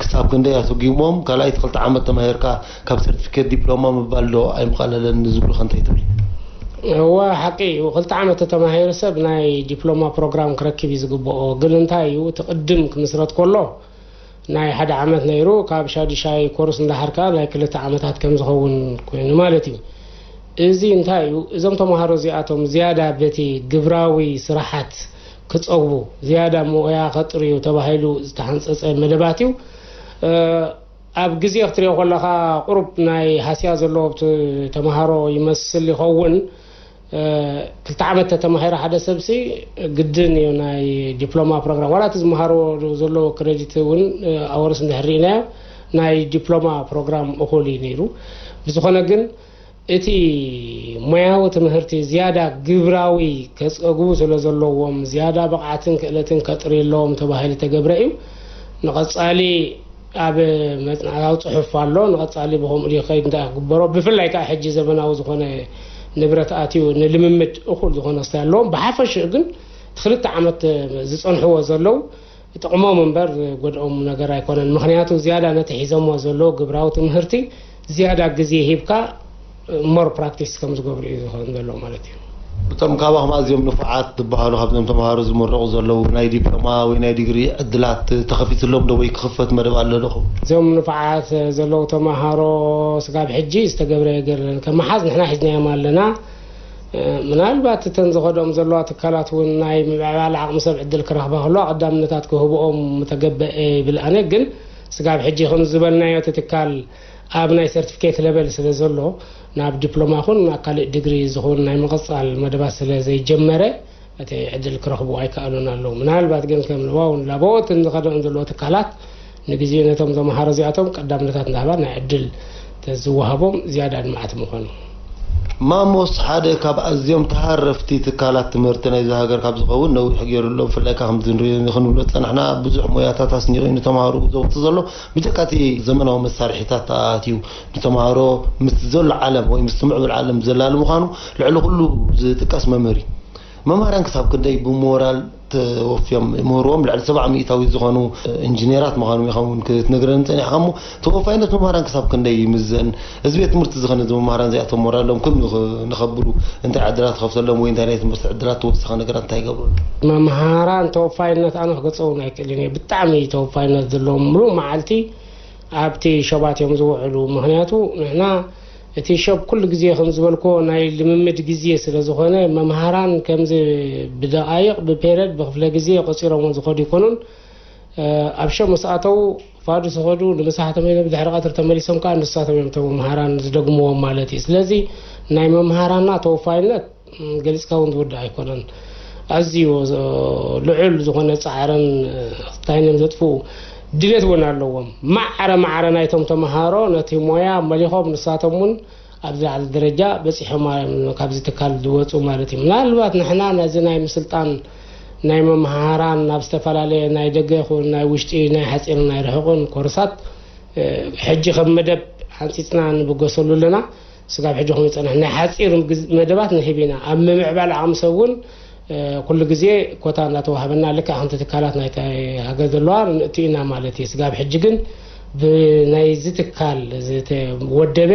ክሳብ ክንደይ ኣሰጒሞም፣ ካልኣይ እቲ ክልተ ዓመት ተማሂርካ ካብ ሰርቲፊኬት ዲፕሎማ ምባል ዶ ኣይምቐለለን ንዝብሉ ከ እንታይ ትብሊ? እወ፣ ሓቂ እዩ። ክልተ ዓመት ተተማሂሩ ሰብ ናይ ዲፕሎማ ፕሮግራም ክረክብ እዩ ዝግብኦ። ግን እንታይ እዩ፣ እቲ ቅድም ክምስረት ከሎ ናይ ሓደ ዓመት ነይሩ፣ ካብ ሻዱሻይ ኮርስ እንዳሓርካ ናይ ክልተ ዓመታት ከም ዝኸውን ኮይኑ ማለት እዩ። እዚ እንታይ እዩ? እዞም ተምሃሮ እዚኣቶም ዝያዳ በቲ ግብራዊ ስራሓት ክጸግቡ፣ ዝያዳ ሞያ ከጥርዩ ተባሂሉ ዝተሓንጸጸ መደባት እዩ። እ፣ ኣብ ግዜ ክትሪኦ ከለኻ ቁሩብ ናይ ሃስያ ዘለዎ ኣብቲ ተምሃሮ ይመስል ይኸውን። እ፣ ክልተ ዓመት ተተማሂረ ሓደ ሰብሲ ግድን እዩ ናይ ዲፕሎማ ፕሮግራም፣ ዋላ እቲ ዝመሃሮ ዘሎ ክሬዲት እውን፣ እ፣ ኣወርስ እንድሕር ርኢናዮ ናይ ዲፕሎማ ፕሮግራም እኹል እዩ ነይሩ። ብዝኾነ ግን እቲ ሞያዊ ትምህርቲ ዝያዳ ግብራዊ ከጸግቡ ስለ ዘለዎም፣ ዝያዳ ብቕዓትን ክእለትን ከጥርየለዎም ተባሂሉ ተገብረ እዩ። ንቐጻሊ ኣብ መጽናዕታዊ ጽሑፍ ኣሎ። ንቐጻሊ ብኸምኡ ድዩ ክኸይድ እንታይ ክግበሮ? ብፍላይ ከኣ ሕጂ ዘመናዊ ዝኾነ ንብረት ኣትዩ ንልምምድ እኹል ዝኾነ ክስታይ ኣለዎም። ብሓፈሽኡ ግን እቲ ክልተ ዓመት ዝጸንሕዎ ዘለዉ ጥቕሞም እምበር ዝጎድኦም ነገር ኣይኮነን። ምኽንያቱ ዝያዳ ነቲ ሒዞሞ ዘለዉ ግብራዊ ትምህርቲ ዝያዳ ግዜ ሂብካ ሞር ፕራክቲስ ከም ዝገብሩ እዩ ዝኸውን ዘሎ ማለት እዩ። እቶም ካባኹም ኣዝዮም ንፉዓት ዝበሃሉ ካብዞም ተምሃሮ ዝምረቑ ዘለዉ ናይ ዲፕሎማ ወይ ናይ ዲግሪ ዕድላት ተኸፊትሎም ዶ ወይ ክኽፈት መደብ ኣሎ ዶ? እዞም ንፉዓት ዘለዉ ተምሃሮ ስጋብ ሕጂ ዝተገብረ የገለን። ከም መሓዝ ንሕና ሒዝናዮም ኣለና። እ፣ ምናልባት እተን ዝኸደኦም ዘለዋ ትካላት እውን ናይ ምምዕባል ዓቕሚ ሰብ ዕድል ክረኽባ ከለዋ ቀዳምነታት ክህብኦም ምተገበአ ይብል ኣነ። ግን ስጋብ ሕጂ ከም ዝበልናዮ እቲ ትካል ኣብ ናይ ሰርቲፊኬት ለቨል ስለ ዘሎ ናብ ዲፕሎማ ኹን ናብ ካልእ ዲግሪ ዝኸውን ናይ ምቕጻል መደባት ስለ ዘይጀመረ እቲ ዕድል ክረኽቡ ኣይከኣሉን ኣለዉ። ምናልባት ግን ከም ንዋውን ላቦትን ዝኸደኦም ዘለዎ ትካላት ንግዜኡ ነቶም ተምሃሮ እዚኣቶም ቀዳምነታት እንዳሃባ ናይ ዕድል ተዝወሃቦም ዝያዳ ኣድማዕቲ ምኾኑ። ማሞስ ሓደ ካብ ኣዝዮም ተሃረፍቲ ትካላት ትምህርቲ ናይዛ ሃገር ካብ ዝኸውን ነዊሕ ገይሩ ኣሎ። ብፍላይ ከኣ ከምዚ ንሪኦ ክንብሎ ዝጸናሕና ብዙሕ ሞያታት ኣስኒቑ እዩ ንተምሃሮ ዘውጽእ ዘሎ። ብጀካ እቲ ዘመናዊ መሳርሒታት ኣትዩ ንተምሃሮ ምስ ዘሎ ዓለም ወይ ምስቲ ምዕቡል ዓለም ዘላሊ ምዃኑ ልዕሊ ኩሉ ዝጥቀስ መምህር እዩ። መምህራን ክሳብ ክንደይ ብሞራል ተወፍዮም ይምህርዎም? ልዕሊ ሰብዓ ሚእታዊት ዝኾኑ ኢንጂነራት ምዃኖም ኢኻ እውን ክትነግረኒ ጸኒሕካ እሞ፣ ተወፋይነት መምህራን ክሳብ ክንደይ ይምዘን? እዚ ቤት ትምህርቲ እዚ ኸ ነዚ መምህራን እዚኣቶም ሞራሎም ክብ ንኽ-፣ ንኸብሉ እንታይ ዕድላት ትኸፍተሎም ወይ እንታይ ናይ ትምህርቲ ዕድላት ተወሳኺ ነገራት እንታይ ይገብሩ? መምሃራን ተወፋይነት ኣነ ክገልጾ እውን ኣይክእልን እየ። ብጣዕሚ ተወፋይነት ዘለዎም፣ ምሉእ መዓልቲ ኣብቲ ሸባት እዮም ዝውዕሉ። ምኽንያቱ ንሕና እቲ ሸብ ኩሉ ግዜ ከም ዝበልኮ ናይ ልምምድ ግዜ ስለ ዝኾነ፣ መምሃራን ከምዚ ብደቓይቕ፣ ብፔረድ፣ ብክፍለ ግዜ ቆጺሮሞ ዝኸዱ ይኮኑን። ኣብ ሸም ምስ ኣተው ፋዱ ዝኸዱ ንምሳሕ ተመይነ ብድሕሪ ቀትሪ ተመሊሶም ከዓ ንሳቶም እዮም እቶም መምሃራን ዝደግምዎም ማለት እዩ። ስለዚ ናይ መምሃራና ተወፋይነት ገሊጽካ እውን ዝውዳእ ኣይኮነን። ኣዝዩ ልዑል ዝኾነ ጻዕርን ታይንን ዘጥፍኡ ድሌት እውን ኣለዎም። ማዕረ ማዕረ ናይቶም ተምሃሮ ነቲ ሞያ መሊኾም ንሳቶም እውን ኣብዚ ላዕሊ ደረጃ በጺሖም እዮም ካብዚ ትካል ዝወፁ ማለት እዩ። ምናልባት ንሕና ነዚ ናይ ምስልጣን ናይ መምሃራን ናብ ዝተፈላለየ ናይ ደገ ይኹን ናይ ውሽጢ ናይ ሓፂርን ናይ ርሑቕን ኮርሳት ሕጂ ከም መደብ ሓንፂፅና ንብገሰሉ ኣለና። ስጋብ ሕጂ ከም ዝፀንሕ ናይ ሓፂር መደባት ንህብ ኢና። ኣብ ምምዕባል ዓቕሚ ሰብ እውን ኩሉ ግዜ ኮታ እናተዋህበና ልክዕ ከምቲ ትካላት ናይቲ ሃገር ዘለዋ ንእቱ ኢና ማለት እዩ። ስጋብ ሕጂ ግን ብናይዚ ትካል ዝተወደበ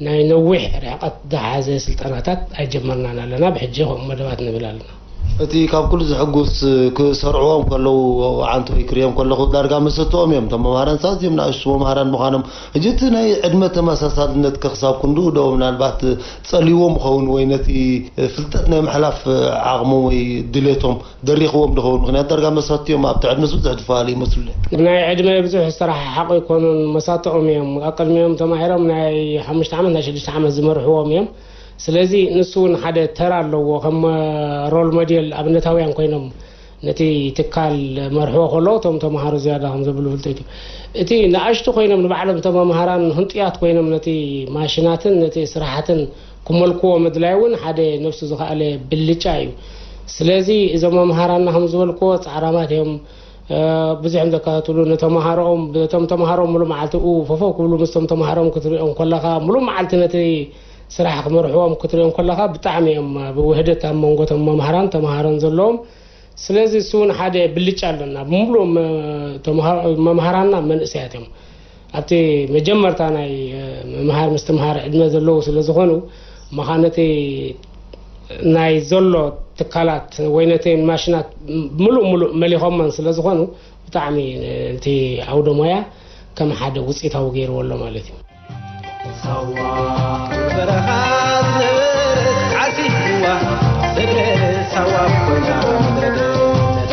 ናይ ነዊሕ ርሕቀት ዝሓዘ ስልጠናታት ኣይጀመርናን ኣለና። ብሕጂ ከምኡ መደባት ንብል ኣለና። እቲ ካብ ኩሉ ዘሐጉስ ክሰርዕዎም ከለዉ ዓንቶ ይክርዮም ከለኹ ዳርጋ መሰትኦም እዮም። እቶም መምሃራን ሳዝዮም ንኣሽቱ መምሃራን ምዃኖም ሕጂ እቲ ናይ ዕድመ ተመሳሳልነት ከክሳብ ክንድኡ ዶ ምናልባት ጸልይዎም ይኸውን ወይ ነቲ ፍልጠት ናይ ምሕላፍ ዓቕሞም ወይ ድሌቶም ደሪኽዎም ድኸውን? ምኽንያት ዳርጋ መሳትኦም ኣብቲ ዕድመስ ብዙሕ ዝፈላለ ይመስሉ። ናይ ዕድመ ብዙሕ ዝተረሓሓቑ ኣይኮኑን፣ መሳትኦም እዮም። ኣብ ቅድሚኦም ተማሂሮም ናይ ሓሙሽተ ዓመት ናይ ሽዱሽተ ዓመት ዝመርሕዎም እዮም። ስለዚ ንሱ እውን ሓደ ተራ ኣለዎ። ከም ሮል ሞዴል ኣብነታውያን ኮይኖም ነቲ ትካል መርሕዎ ከለዉ እቶም ተምሃሮ ዝያዳ ከም ዘብሉ ፍልጠት እዩ። እቲ ንኣሽቱ ኮይኖም ንባዕሎም እቶም መምሃራን ህንጡያት ኮይኖም ነቲ ማሽናትን ነቲ ስራሓትን ክመልክዎ ምድላይ እውን ሓደ ነብሱ ዝኸኣለ ብልጫ እዩ። ስለዚ እዞም መምሃራና ከም ዝበልክዎ ጻዕራማት እዮም። ብዙሕ እዮም ዘከታትሉ ንተምሃሮኦም። እቶም ተምሃሮኦም ሙሉእ መዓልቲ ኡ ፈፈው ክብሉ ምስቶም ተምሃሮኦም ክትሪኦም ከለኻ ሙሉእ መዓልቲ ነቲ ስራሕ ክመርሕዎም ክትሪኦም ከለኻ ብጣዕሚ እዮም ብውህደት ኣብ መንጎ እቶም መምሃራን ተምሃሮን ዘለዎም። ስለዚ እሱ እውን ሓደ ብልጫ ኣለና። ብምሉእ መምሃራና መንእሰያት እዮም። ኣብቲ መጀመርታ ናይ ምምሃር ምስትምሃር ዕድመ ዘለዉ ስለ ዝኾኑ፣ መኻነቲ ናይ ዘሎ ትካላት ወይ ነቲ ማሽናት ምሉእ ምሉእ መሊኾመን ስለ ዝኾኑ፣ ብጣዕሚ እቲ ዓውደ ሞያ ከም ሓደ ውፅኢታዊ ገይርዎ ኣሎ ማለት እዩ። ሳዋ በረኻ ዝነበረት ዓርኪ ህዋ፣ ሰግረ ሳዋ ኮይና ምድረ ገነት።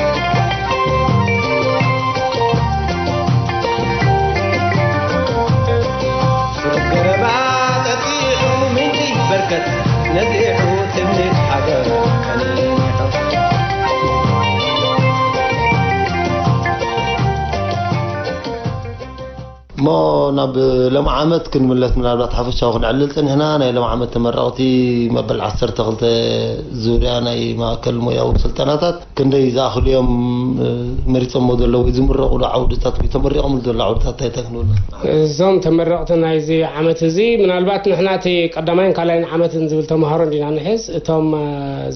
ሱር ገረባ ጠጢሑ ምንጪ በርከት ነዚሑ ትምኒት ሃገር ቀኒሑ። እሞ ናብ ሎም ዓመት ክንምለስ ምናልባት ሓፈሻዊ ክንዕልል ጸኒሕና። ናይ ሎም ዓመት ተመረቕቲ መበል ዓሰርተ ክልተ ዙርያ ናይ ማእከል ሞያዊ ስልጠናታት ክንደይ ዝኣኽሉ እዮም መሪጾሞ ዘለዉ ወይ ዝምረቑሉ ዓውድታት ወይ ተመሪቖምሉ ዘለዉ ዓውድታት እንታይ እንታይ ክንብሉ? እዞም ተመረቕቲ ናይዚ ዓመት እዚ ምናልባት ንሕና እቲ ቀዳማይን ካልኣይን ዓመትን ዝብል ተምሃሮ እንዲና ንሕዝ። እቶም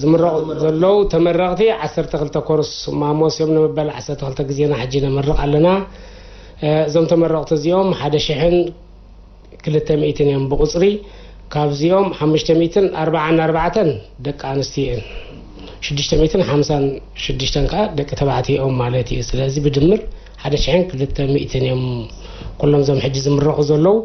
ዝምረቑ ዘለዉ ተመረቕቲ ዓሰርተ ክልተ ኮርስ ማሞስ እዮም ንምበል ዓሰርተ ክልተ ግዜና ሕጂ ነመርቕ ኣለና። እዞም ተመረቕቲ እዚኦም ሓደ ሽሕን ክልተ ሚእትን እዮም ብቑጽሪ። ካብዚኦም ሓሙሽተ ሚእትን ኣርባዓን ኣርባዕተን ደቂ ኣንስትዮ እየን። ሽዱሽተ ሚእትን ሓምሳን ሽዱሽተን ከዓ ደቂ ተባዕትዮ እዮም ማለት እዩ። ስለዚ ብድምር ሓደ ሽሕን ክልተ ሚእትን እዮም ኩሎም እዞም ሕጂ ዝምረቑ ዘለዉ።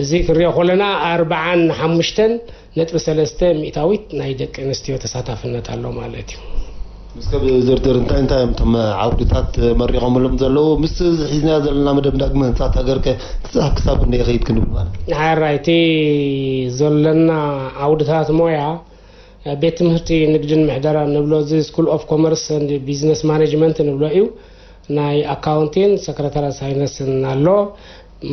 እዚ ክንሪኦ ከለና ኣርባዓን ሓሙሽተን ነጥቢ ሰለስተ ሚእታዊት ናይ ደቂ ኣንስትዮ ተሳታፍነት ኣሎ ማለት እዩ። እስከ ብዝርዝር እንታይ እንታይ እዮም እቶም ዓውድታት መሪቖምሎም ዘለዉ? ምስ እዚ ሒዝናዮ ዘለና መደብ ዳግመ ህንጻት ሃገር ከ ክሳብ ክንደይ ይኸይድ ክንብል ማለት እዩ? ሓራይ እቲ ዘለና ዓውድታት ሞያ ቤት ትምህርቲ ንግድን ምሕደራን ንብሎ፣ እዚ ስኩል ኦፍ ኮመርስ ኤንድ ቢዝነስ ማኔጅመንት ንብሎ እዩ። ናይ ኣካውንቲን ሰክረታሪያል ሳይንስን ኣሎ።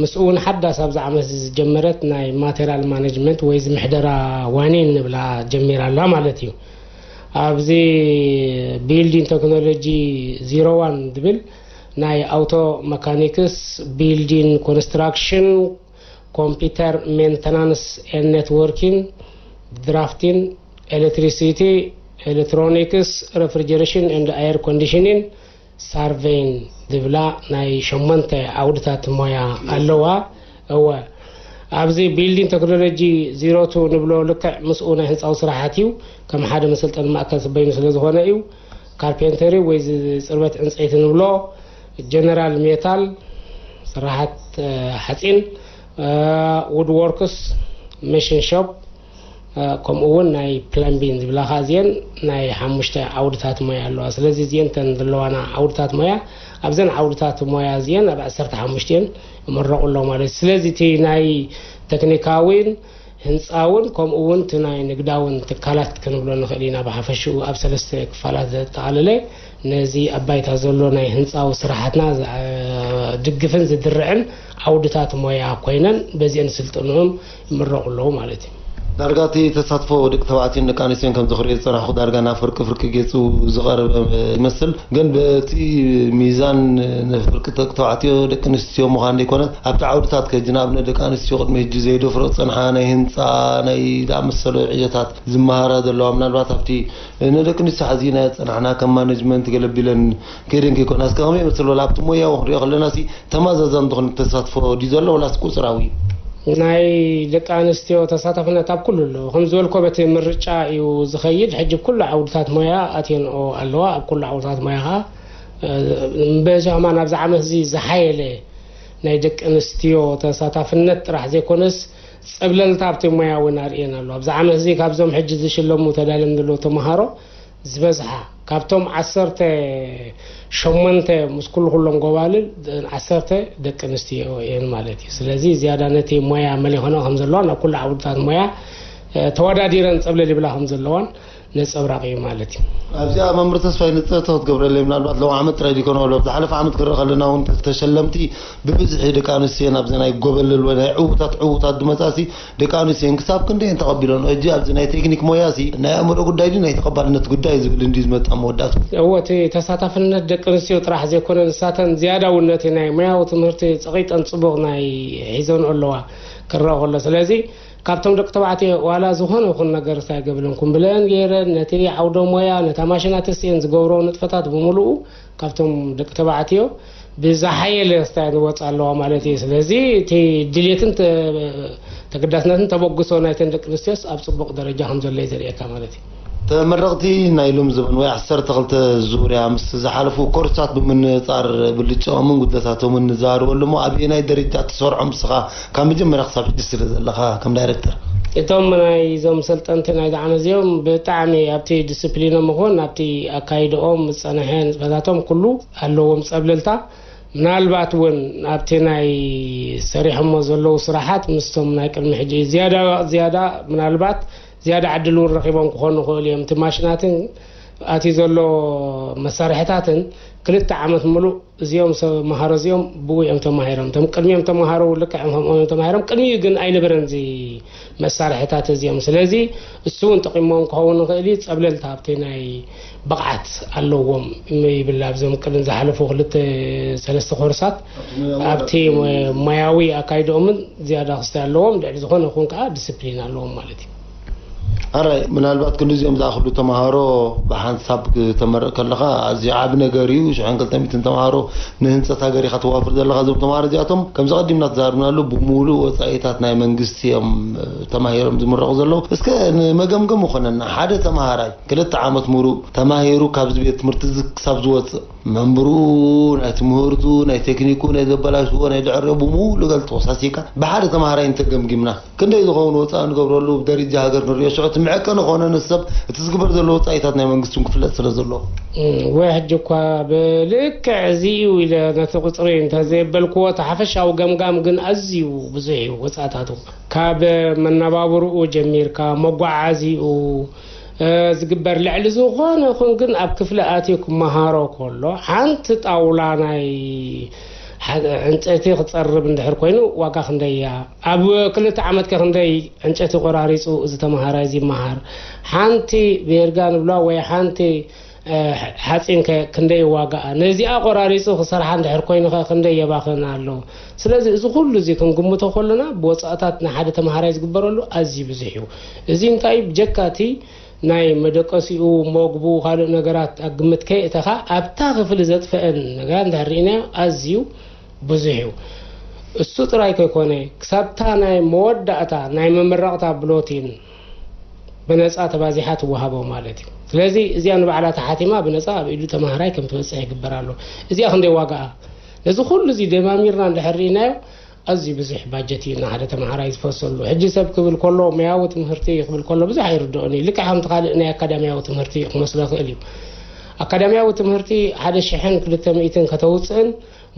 ምስኡ እውን ሓዳስ ኣብዚ ዓመት እዚ ዝጀመረት ናይ ማቴሪያል ማኔጅመንት ወይ እዚ ምሕደራ ዋኒን ንብላ ጀሚራ ኣላ ማለት እዩ። ኣብዚ ቢልዲንግ ቴክኖሎጂ ዜሮ ዋን ዝብል ናይ ኣውቶ መካኒክስ፣ ቢልዲንግ ኮንስትራክሽን፣ ኮምፒውተር ሜንተናንስ ኤንድ ኔትወርኪን፣ ድራፍቲን፣ ኤሌክትሪሲቲ፣ ኤሌክትሮኒክስ፣ ሬፍሪጀሬሽን ኤንድ ኣየር ኮንዲሽኒን፣ ሳርቬይን ዝብላ ናይ ሸሞንተ ዓውድታት ሞያ ኣለዋ። እወ፣ ኣብዚ ቢልዲንግ ቴክኖሎጂ ዜሮ ቱ ንብሎ ልክዕ ምስኡ ናይ ህንፃዊ ስራሓት እዩ። ከም ሓደ መሰልጠኒ ማእከል ስበይኑ ስለ ዝኾነ እዩ። ካርፔንተሪ ወይ ዚ-፣ ጽርበት ዕንፀይቲ ንብሎ፣ ጀነራል ሜታል፣ ስራሓት፣ እ፣ ሓፂን፣ እ፣ ውድ ወርክስ፣ መሽን ሾፕ፣ ከምኡ እውን ናይ ፕለምቢን ዝብላኻ እዚአን ናይ ሓሙሽተ ዓውድታት ሞያ ኣለዋ። ስለዚ እዚአን ተን ዘለዋና ዓውድታት ሞያ፣ ኣብዘን ዓውድታት ሞያ እዚአን ኣብ ዓሰርተ ሓሙሽተ እየን ይምረቑ ኣለዉ ማለት እዩ። ስለዚ እቲ ናይ ቴክኒካዊን ህንፃውን ከምኡ እውን እቲ ናይ ንግዳውን ትካላት ክንብሎ ንኽእል ኢና። ብሓፈሽኡ ኣብ ሰለስተ ክፋላት ዘጠቓለለ፣ ነዚ ኣብ ባይታ ዘሎ ናይ ህንፃዊ ስራሓትና ድግፍን ዝድርዕን ዓውድታት ሞያ ኮይነን በዚአን ስልጠንኦም ይምረቑ ኣለዉ ማለት እዩ። ዳርጋ እቲ ተሳትፎ ደቂ ተባዕትዮን ደቂ ኣንስትዮን ከም ዝኽሪኦ ዝፀናሕኩ ዳርጋ ናብ ፍርቂ ፍርቂ ገፁ ዝቐረበ ይመስል። ግን በቲ ሚዛን ንፍርቂ ደቂ ተባዕትዮ ደቂ ኣንስትዮ ምዃን ዘይኮነ ኣብቲ ዓውድታት ከጂ ንኣብነት ደቂ ኣንስትዮ ቅድሚ ሕጂ ዘይደፍሮ ዝፀንሓ ናይ ህንፃ ናይ ዝኣመሰሉ ዕዮታት ዝመሃራ ዘለዋ ምናልባት ኣብቲ ንደቂ ኣንስትዮ ሓዚና ዝፀናሕና ከም ማኔጅመንት ገለቢለን ከይደን ከይኮና እስከ ከመይ ይመስል ወላ ኣብቲ ሞያዊ ክንሪኦ ከለና ሲ ተማዛዛን ዝኾነ ተሳትፎ ድዩ ዘሎ ወላስ ቁፅራዊ? ናይ ደቂ ኣንስትዮ ተሳታፍነት ኣብ ኩሉ ኣሎ። ከም ዝበልኮ በቲ ምርጫ እዩ ዝኸይድ። ሕጂ ኩሉ ዓውድታት ሞያ ኣትየንኦ ኣለዋ። ኣብ ኩሉ ዓውድታት ሞያ ኸዓ በዚ ከማን ኣብዚ ዓመት እዚ ዝሓየለ ናይ ደቂ ኣንስትዮ ተሳታፍነት ጥራሕ ዘይኮነስ ጸብለልታ ኣብቲ ሞያ እውን ኣርእየን ኣሎ። ኣብዚ ዓመት እዚ ካብዞም ሕጂ ዝሽለሙ ተዳልዮም ዘለዉ ተምሃሮ ዝበዝሓ ካብቶም ዓሰርተ ሸሞንተ ምስ ኩሉ ኩሎም ጎባልል ዓሰርተ ደቂ ኣንስትዮ እየን ማለት እዩ። ስለዚ ዝያዳ ነቲ ሞያ መሊኾንኦ ከም ዘለዋ ናብ ኩሉ ዓውድታት ሞያ ተወዳዲረን ጸብለል ይብላ ከም ዘለዋን ነጸብራቕ እዩ ማለት እዩ። ኣብዚኣ መምህር ተስፋይ ንጽህቲ ክትገብረለይ ምናልባት ሎም ዓመት ጥራይ ዲኮነ ወሎ ዝሓለፈ ዓመት ክረአ ከለና እውን ተሸለምቲ ብብዝሒ ደቂ ኣንስትዮ ናብዚ ናይ ጎበልል ወይ ናይ ዕዉታት ዕዉታት ድመጻሲ ደቂ ኣንስትዮ ክሳብ ክንደየን ተቐቢሎን ሕጂ ኣብዚ ናይ ቴክኒክ ሞያ ሲ ናይ ኣእምሮ ጉዳይ ድዩ ናይ ተቐባልነት ጉዳይ ዝብል እንዲ ዝመጣ መወዳእቱ? እዎ እቲ ተሳታፍነት ደቂ ኣንስትዮ ጥራሕ ዘይኮነ ንሳተን ዝያዳ እውን ነቲ ናይ ሞያዊ ትምህርቲ ጸቒጠን ጽቡቕ ናይ ሒዘን ኣለዋ ክረአ ከሎ ስለዚ ካብቶም ደቂ ተባዕትዮ ዋላ ዝኾነ ይኹን ነገር እንታይ ገብለንኩም ብለን ገይረን ነቲ ዓውደ ሞያ ነታ ማሽናት ስኤን ዝገብሮ ንጥፈታት ብምሉኡ ካብቶም ደቂ ተባዕትዮ ብዝሓየለ ስታይል ወፃ ኣለዋ ማለት እዩ። ስለዚ እቲ ድሌትን ተገዳስነትን ተበግሶ ናይተን ደቂ ኣንስትዮስ ኣብ ፅቡቕ ደረጃ ከም ዘሎ እዩ ዘርእየካ ማለት እዩ። ተመረቕቲ ናይ ሎም ዘበን ወይ ዓሰርተ ክልተ ዙርያ ምስ ዝሓለፉ ኮርሳት ብምንፃር ብልጭኦምን ጉድለታቶምን ንዛረበሉ እሞ ኣበየናይ ደረጃ ትሰርዖም ንስኻ ካብ መጀመርያ ክሳብ ሕጂ ስለ ዘለኻ ከም ዳይረክተር? እቶም ናይ ዞም ሰልጠንቲ ናይ ዝዓመት እዚኦም ብጣዕሚ ኣብቲ ዲስፕሊኖም ይኹን ኣብቲ ኣካይድኦም ዝፀንሐ ንጥፈታቶም ኩሉ ኣለዎም ፀብለልታ። ምናልባት እውን ኣብቲ ናይ ሰሪሖሞ ዘለዉ ስራሓት ምስቶም ናይ ቅድሚ ሕጂ ዝያዳ ዝያዳ ምናልባት ዝያዳ ዕድል እውን ረኺቦም ክኾኑ ይኽእሉ እዮም። እቲ ማሽናትን ኣትዩ ዘሎ መሳርሕታትን ክልተ ዓመት ምሉእ እዚኦም ሰብ መሃሮ እዚኦም ብኡ እዮም ተማሂሮም። እቶም ቅድሚኦም ተማሃሮ ልክዕ ከምኦም እዮም ተማሂሮም። ቅድሚኡ ግን ኣይነበረን እዚ መሳርሕታት እዚኦም። ስለዚ እሱ እውን ጠቒሞም ክኸውን ይኽእል እዩ። ጸብለልታ ኣብቲ ናይ ብቕዓት ኣለዎም ይብል። ኣብዞም ቅድም ዝሓለፉ ክልተ ሰለስተ ኮርሳት ኣብቲ ሞያዊ ኣካይድኦምን ዝያዳ ክስታይ ኣለዎም። ልዕሊ ዝኾነ ይኹን ከዓ ዲስፕሊን ኣለዎም ማለት እዩ። ኣራይ ምናልባት ክንዲዚኦም ዝኣኽሉ ተምሃሮ ብሓንሳብ ክተመርቕ ከለኻ ኣዝዩ ዓቢ ነገር እዩ። ሽሕን ክልተ ሚእትን ተምሃሮ ንህንፀት ሃገር ኢኻ ተዋፍር ዘለኻ። እዞም ተምሃሮ እዚኣቶም ከምዚ ቀዲምና ተዛርብናሉ ብምሉእ ወፃኢታት ናይ መንግስቲ እዮም ተማሂሮም ዝምረቑ ዘለዉ። እስከ ንመገምገም ይኾነና ሓደ ተምሃራይ ክልተ ዓመት ሙሉእ ተማሂሩ ካብዚ ቤት ትምህርቲ እዚ ክሳብ ዝወፅእ መንብርኡ ናይ ትምህርቱ ናይ ቴክኒኩ ናይ ዘበላሽዎ ናይ ድዕሪኦ ብምሉእ ገልጦ ሳሲካ ብሓደ ተምሃራይ እንተገምጊምና ክንደይ ዝኸውን ወፃኢ ንገብረሉ ብደረጃ ሃገር ንሪኦ ሽዑ እቲ መዐቀኒ ክኾነኒ ሰብ እቲ ዝግበር ዘሎ ወፃኢታት ናይ መንግስቲ እውን ክፍለጥ ስለ ዘለዎ። ወይ ሕጂ እኳ ብልክዕ እዚ እዩ ኢለ ነቲ ቁፅሪ እንተዘየበልክዎ እቲ ሓፈሻዊ ገምጋም ግን ኣዝዩ ብዙሕ እዩ ወፃእታቱ ካብ መነባብርኡ ጀሚርካ መጓዓዚኡ ዝግበር ልዕሊ ዝኾነ ይኹን ግን ኣብ ክፍሊ ኣትዩ ክመሃሮ ከሎ ሓንቲ ጣውላ ናይ ዕንጨይቲ ክፀርብ እንድሕር ኮይኑ ዋጋ ክንደይ እያ? ኣብ ክልተ ዓመት ከ ክንደይ ዕንጨይቲ ቆራሪፁ እዚ ተምሃራይ እዚ ይመሃር? ሓንቲ ቤርጋ ንብላ ወይ ሓንቲ ሓፂን ከ ክንደይ ዋጋኣ? ነዚኣ ቆራሪፁ ክሰርሓ እንድሕር ኮይኑ ከ ክንደይ የባኽን ኣሎ? ስለዚ እዚ ኩሉ እዚ ክንግምቶ ከለና ብወፃእታት ንሓደ ተምሃራይ ዝግበረሉ ኣዝዩ ብዙሕ እዩ። እዚ እንታይ ብጀካ እቲ ናይ መደቀሲኡ፣ መግቡ፣ ካልእ ነገራት ኣብ ግምት ከየእተኻ ኣብታ ክፍሊ ዘጥፈአን ነገራት እንድሕር ርኢናዮ ኣዝዩ ብዙሕ እዩ። እሱ ጥራይ ከይኮነ ክሳብታ ናይ መወዳእታ ናይ መመረቕታ ብሎቲን ብነፃ ተባዚሓ ትወሃቦ ማለት እዩ። ስለዚ እዚኣ ንባዕላ ተሓቲማ ብነፃ ኣብ ኢዱ ተምሃራይ ከም ትበፅሕ ይግበር ኣሎ። እዚኣ ክንደይ ዋጋኣ? ነዚ ኩሉ እዚ ደማሚርና እንድሕር ርኢናዮ ኣዝዩ ብዙሕ ባጀት እዩ ንሓደ ተምሃራይ ዝፈሰሉ። ሕጂ ሰብ ክብል ከሎ፣ ሞያዊ ትምህርቲ ክብል ከሎ ብዙሕ ኣይርድኦን እዩ። ልክዕ ከምቲ ካልእ ናይ ኣካዳሚያዊ ትምህርቲ ክመስሎ ይኽእል እዩ። ኣካዳሚያዊ ትምህርቲ ሓደ ሽሕን ክልተ ሚእትን ከተውፅእን፣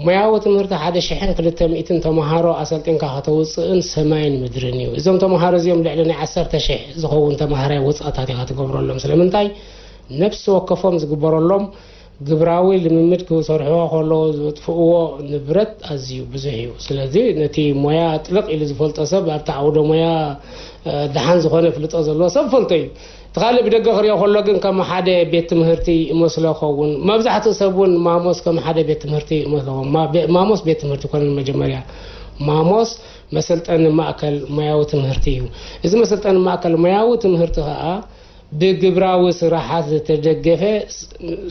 ሞያዊ ትምህርቲ ሓደ ሽሕን ክልተ ሚእትን ተምሃሮ ኣሰልጢንካ ከተውፅእን ሰማይን ምድርን እዩ። እዞም ተምሃሮ እዚኦም ልዕሊ ናይ ዓሰርተ ሽሕ ዝኸውን ተምሃራይ ወፃእታት ኢኻ ትገብረሎም። ስለምንታይ? ነፍሲ ወከፎም ዝግበረሎም ግብራዊ ልምምድ ክሰርሕዎ ከለዉ ዘጥፍእዎ ንብረት ኣዝዩ ብዙሕ እዩ። ስለዚ ነቲ ሞያ ጥልቕ ኢሉ ዝፈልጦ ሰብ፣ ኣብቲ ዓውደ ሞያ፣ እ፣ ደሓን ዝኾነ ፍልጦ ዘለዎ ሰብ ፈልጦ እዩ። እቲ ካልእ ብደገ ክሪኦ ከሎ ግን ከም ሓደ ቤት ትምህርቲ ይመስሎ ይኸውን። መብዛሕትኡ ሰብ እውን ማሞስ ከም ሓደ ቤት ትምህርቲ ይመስሎ ይኸውን። ማ-፣ ቤ-፣ ማሞስ ቤት ትምህርቲ ይኮነን። መጀመርያ ማሞስ መሰልጠኒ ማእከል ሞያዊ ትምህርቲ እዩ። እዚ መሰልጠኒ ማእከል ሞያዊ ትምህርቲ ከኣ ብግብራዊ ስራሓት ዝተደገፈ ስ-፣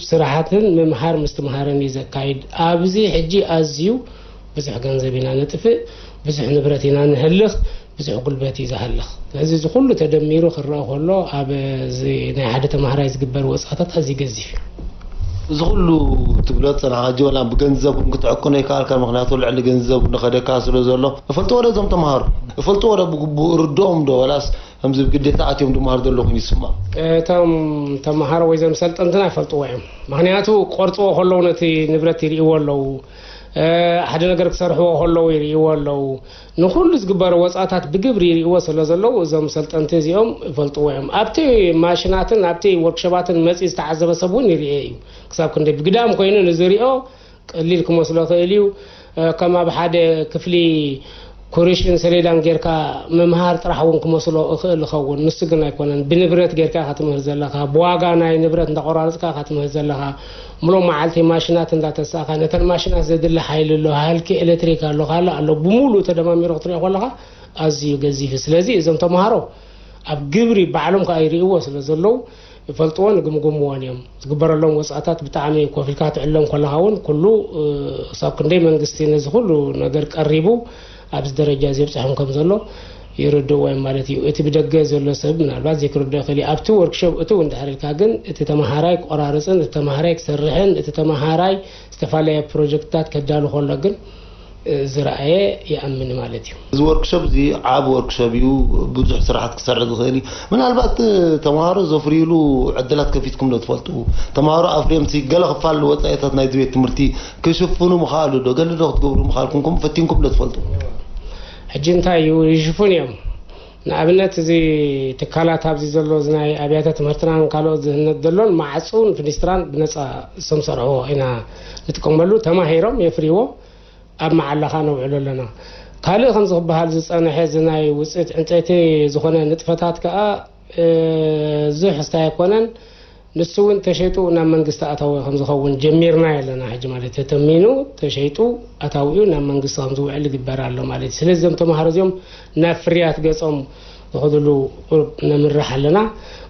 ስራሓትን ምምሃር ምስትምሃርን እዩ ዘካይድ። ኣብዚ ሕጂ ኣዝዩ ብዙሕ ገንዘብ ኢና ነጥፍእ፣ ብዙሕ ንብረት ኢና ንህልኽ፣ ብዙሕ ጉልበት እዩ ዝሃልኽ። ስለዚ እዚ ኩሉ ተደሚሩ ክረአ ከሎ ኣብ እዚ ናይ ሓደ ተምሃራይ ዝግበር ወጻታት ኣዝዩ ገዚፍ እዩ። እዚ ኩሉ ትብሎ ዝጸናሕካ ሕጂ ወላ ብገንዘብ እውን ክትዕቅኖ ይከኣልካ፣ ምኽንያቱ ልዕሊ ገንዘብ ንኸደካ ስለ ዘሎ። እፈልጥዎ ዶ እዞም ተምሃሮ? እፈልጥዎ ዶ ብግቡእ ርድኦም ዶ? ወላስ ከምዚ ብግዴታ ኣትዮም ድመሃር ዘለኹም ይስማዕ። እቶም ተምሃሮ ወይ ዘም ሰልጠንትና ይፈልጥዎ እዮም። ምኽንያቱ ክቆርጽዎ ከለዉ ነቲ ንብረት ይርእይዎ ኣለዉ። እ፣ ሓደ ነገር ክሰርሕዎ ከለዉ ይርእይዎ ኣለዉ። ንኹሉ ዝግበሩ ወጻታት ብግብሪ ይርእይዎ ስለ ዘለዉ እዞም ሰልጠንቲ እዚኦም ይፈልጥዎ እዮም። ኣብቲ ማሽናትን ኣብቲ ወርክሾባትን መጺኡ ዝተዓዘበ ሰብ እውን ይርእዮ እዩ። ክሳብ ክንደይ ብግዳም ኮይኑ ንዝሪኦ ቀሊል ክመስሎ ይኽእል እዩ። እ፣ ከም ኣብ ሓደ ክፍሊ ኩርሽን ሰሌዳን ጌርካ ምምሃር ጥራሕ እውን ክመስሎ እኽእል ይኸውን። ንሱ ግን ኣይኮነን። ብንብረት ጌርካ ኢኻ ትምህር ዘለኻ፣ ብዋጋ ናይ ንብረት እንዳቆራረጽካ ኢኻ ትምህር ዘለኻ። ሙሉእ መዓልቲ ማሽናት እንዳተሳእኻ፣ ነተን ማሽናት ዘድሊ ሓይሊ ኣሎ፣ ሃልኪ ኤሌክትሪክ ኣሎ፣ ካልእ ኣሎ፣ ብሙሉእ ተደማሚሩ ክትሪኦ ከለኻ ኣዝዩ ገዚፍ እዩ። ስለዚ እዞም ተምሃሮ ኣብ ግብሪ ባዕሎም ከኣ ይርእይዎ ስለ ዘለዉ፣ ይፈልጥዎን ይግምግምዎን እዮም። ዝግበረሎም ወጻእታት ብጣዕሚ ኮፍ ኢልካ ክትዕሎም ከለኻ እውን ኩሉ፣ እ፣ ክሳብ ክንደይ መንግስቲ ነዚ ኩሉ ነገር ቀሪቡ ኣብዚ ደረጃ እዚ የብጽሖም ከም ዘሎ ይርድእዎ እዮም ማለት እዩ። እቲ ብደገ ዘሎ ሰብ ምናልባት ዘይክርድኦ ይኽእል እዩ። ኣብቲ ወርክሾፕ እትው እንድሕር ኢልካ ግን እቲ ተመሃራይ ክቆራርጽን እቲ ተመሃራይ ክሰርሕን እቲ ተመሃራይ ዝተፈላለየ ፕሮጀክትታት ከዳሉ ከሎ ግን ዝረኣየ ይኣምን ማለት እዩ። እዚ ወርክሾፕ እዚ ዓቢ ወርክሾፕ እዩ፣ ብዙሕ ስራሓት ክሰርሕ ዝኽእል እዩ። ምናልባት ተምሃሮ ዘፍርዩሉ ዕድላት ከፊትኩም ዶ ትፈልጡ? ተምሃሮ ኣፍርዮም ሲ ገለ ክፋል ወጻኢታት ናይዚ ቤት ትምህርቲ ክሽፍኑ ምኽኣሉ ዶ? ገለ ዶ ክትገብሩ ምኽኣልኩም? ከምኡ ፈቲንኩም ዶ ትፈልጡ? ሕጂ እንታይ እዩ ይሽፍኑ እዮም። ንኣብነት እዚ ትካላት ኣብዚ ዘሎ እዚ ናይ ኣብያተ ትምህርትናን ካልኦት ዝህነጽ ዘሎን ማዕጹን ፍኒስትራን ብነጻ እሶም ሰርሕዎ ኢና ንጥቀመሉ። ተማሂሮም የፍርይዎ። ኣብ መዓላኻ ነውዕሎ ኣለና። ካልእ ከምዚ ክበሃል ዝጸንሐ እዚ ናይ ውጽኢት ዕንጸይቲ ዝኾነ ንጥፈታት ከኣ፣ እ፣ ብዙሕ ስታይ ኣይኮነን። ንሱ እውን ተሸይጡ ናብ መንግስቲ ኣታዊ ከም ዝኸውን ጀሚርና ኣለና። ሕጂ ማለት ተተሚኑ ተሸይጡ ኣታዊኡ ናብ መንግስቲ ከም ዝውዕል ይግበር ኣሎ ማለት እዩ። ስለዚ እዞም ተምሃሮ እዚኦም ናብ ፍርያት ገጾም ዝኸድሉ ቁሩብ ነምርሕ ኣለና።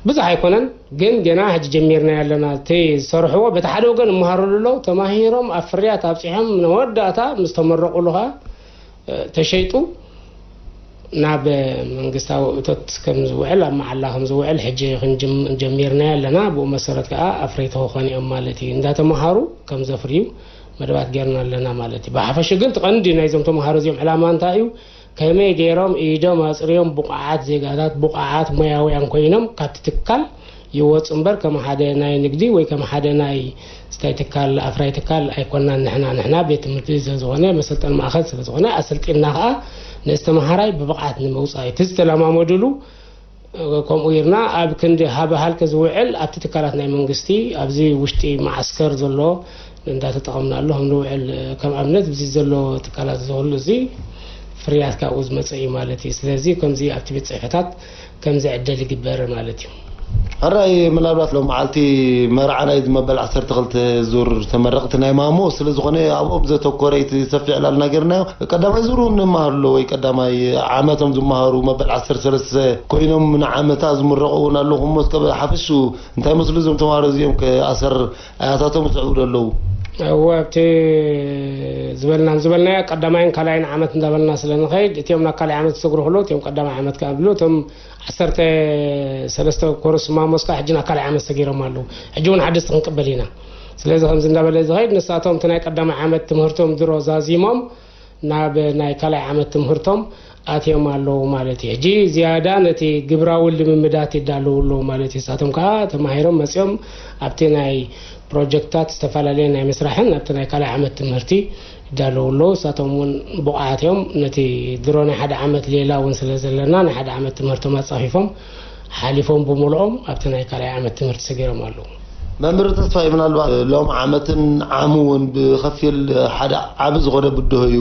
ብዙሕ ኣይኮነን፣ ግን ገና ሕጂ ጀሚርና ኣለና። እቲ ዝሰርሕዎ በቲ ሓደ ወገን ይመሃርሉ ኣለዉ። ተማሂሮም ኣብ ፍርያት ኣብጺሖም ንመወዳእታ ምስ ተመረቑሉ ኸኣ፣ እ፣ ተሸይጡ ናብ መንግስታዊ እቶት ከም ዝውዕል፣ ኣብ መዓላ ከም ዝውዕል ሕጂ ክንጅም-፣ ጀሚርናዮ ኣለና። ብኡ መሰረት ከኣ ኣፍረይቲ ክኾኑ እዮም ማለት እዩ። እንዳተምሃሩ ከም ዘፍርዩ መደባት ጌርና ኣለና ማለት እዩ። ብሓፈሹ ግን እቲ ቀንዲ ናይዞም ተምሃሮ እዚኦም ዕላማ እንታይ እዩ? ከመይ ገይሮም ኢዶም ኣጽርዮም ብቑዓት ዜጋታት፣ ብቑዓት ሞያውያን ኮይኖም ካብቲ ትካል ይወጹ እምበር፣ ከም ሓደ ናይ ንግዲ ወይ ከም ሓደ ናይ ስታይ ትካል፣ ኣፍራይ ትካል ኣይኮናን። ንሕና፣ ንሕና ቤት ትምህርቲ ስለ ዝኾነ፣ መሰልጠኒ ማእከል ስለ ዝኾነ፣ ኣሰልጢንና ኸኣ ነዚ ተመሃራይ ብብቕዓት ንምውጻእ እዩ። እቲ ዝተለማመዱሉ፣ ከምኡ ኢልና ኣብ ክንዲ ሃበ ሃልከ ዝውዕል ኣብቲ ትካላት ናይ መንግስቲ፣ ኣብዚ ውሽጢ መዓስከር ዘሎ እንዳተጠቐምናሉ ከም ንውዕል፣ ከም ኣብነት እዚ ዘሎ ትካላት እዚ ኩሉ እዚ ፍርያት ካብኡ ዝመጸ እዩ ማለት እዩ። ስለዚ ከምዚ ኣብቲ ቤት ጽሕፈታት ከምዚ ዕደል ይግበር ማለት እዩ። ሕራይ ምናልባት ሎም መዓልቲ መርዓ ናይ መበል ዓሰርተ ክልተ ዙር ተመረቕቲ ናይ ማሞ ስለ ዝኾነ ኣብኦም ዘተኮረ እቲ ሰፊሕ ዕላልና ጌርናዮ። ቀዳማይ ዙር እውን ንመሃር ኣሎ ወይ ቀዳማይ ዓመቶም ዝመሃሩ መበል ዓሰርተ ሰለስተ ኮይኖም ንዓመታ ዝምረቑ እውን ኣለኹም። እስከ ሓፈሹ እንታይ መስሉ እዞም ተምሃሮ እዚኦም ከ ኣሰር ኣያታቶም ዝስዕቡ ዶ ኣለዉ? እወ፣ ኣብቲ ዝበልና፣ ዝበልናዮ ቀዳማይን ካልኣይን ዓመት እንዳበልና ስለ ንኸይድ፣ እቲኦም ናብ ካልኣይ ዓመት ዝሰግሩ ከለዉ፣ እቲኦም ቀዳማይ ዓመት ከኣ ብሉ፣ እቶም ዓሰርተ ሰለስተ ኮርስ ማሞስ ከኣ ሕጂ ናብ ካልኣይ ዓመት ሰጊሮም ኣለዉ። ሕጂ እውን ሓደስቲ ክንቅበል ኢና። ስለዚ ከምዚ እንዳበለ ዝኸይድ፣ ንሳቶም እቲ ናይ ቀዳማይ ዓመት ትምህርቶም ድሮ ዛዚሞም፣ ናብ ናይ ካልኣይ ዓመት ትምህርቶም ኣትዮም ኣለዉ ማለት እዩ። ሕጂ ዝያዳ ነቲ ግብራዊ ልምምዳት ይዳለዉ ኣለዉ ማለት እዩ። ንሳቶም ከዓ ተማሂሮም መፂኦም ኣብቲ ናይ ፕሮጀክትታት ዝተፈላለየ ናይ ምስራሕን ኣብቲ ናይ ካልኣይ ዓመት ትምህርቲ ይዳለዉ ኣለዉ። ንሳቶም እውን ብቑዓት እዮም። ነቲ ድሮ ናይ ሓደ ዓመት ሌላ እውን ስለ ዘለና ናይ ሓደ ዓመት ትምህርቶም ኣፃፊፎም ሓሊፎም ብምልኦም ኣብቲ ናይ ካልኣይ ዓመት ትምህርቲ ሰጊሮም ኣለዉ። መምህር ተስፋይ፣ ምናልባት ሎም ዓመትን ዓሙ እውን ብኸፊል ሓደ ዓቢ ዝኾነ ብድሆ እዩ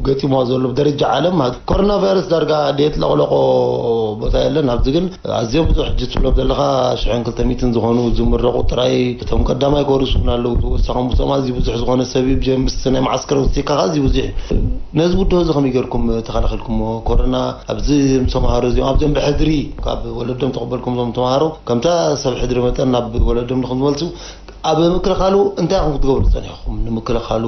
ገጢሞ ዘሎ ብደረጃ ዓለም። ኮሮና ቫይረስ ዳርጋ ደየጥለቕለቆ ቦታ የለን። ኣብዚ ግን ኣዝዮም ብዙሕ ሕጂ ትብሎም ዘለኻ ሽሕን ክልተ ሚእትን ዝኾኑ ዝምረቑ ጥራይ፣ እቶም ቀዳማይ ክወርሱ እውን ኣለዉ። ተወሳኹም ብቶም ኣዝዩ ብዙሕ ዝኾነ ሰብ እዩ ብጀምስቲ ናይ መዓስከር ወሲካ ኣዝዩ ብዙሕ። ነዚ ብድሆ እዚ ከመይ ጌርኩም ተኸላኺልኩሞ? ኮሮና ኣብዚ ምስ ተምሃሮ እዚኦም ኣብዚኦም ብሕድሪ ካብ ወለዶም ተቐበልኩም እዞም ተምሃሮ ከምታ ሰብ ሕድሪ መጠን ናብ ወለዶም ንክም ዝመልሱ ኣብ ምክልኻሉ እንታይ ኢኹም ክትገብሩ ጸኒሕኩም? ንምክልኻሉ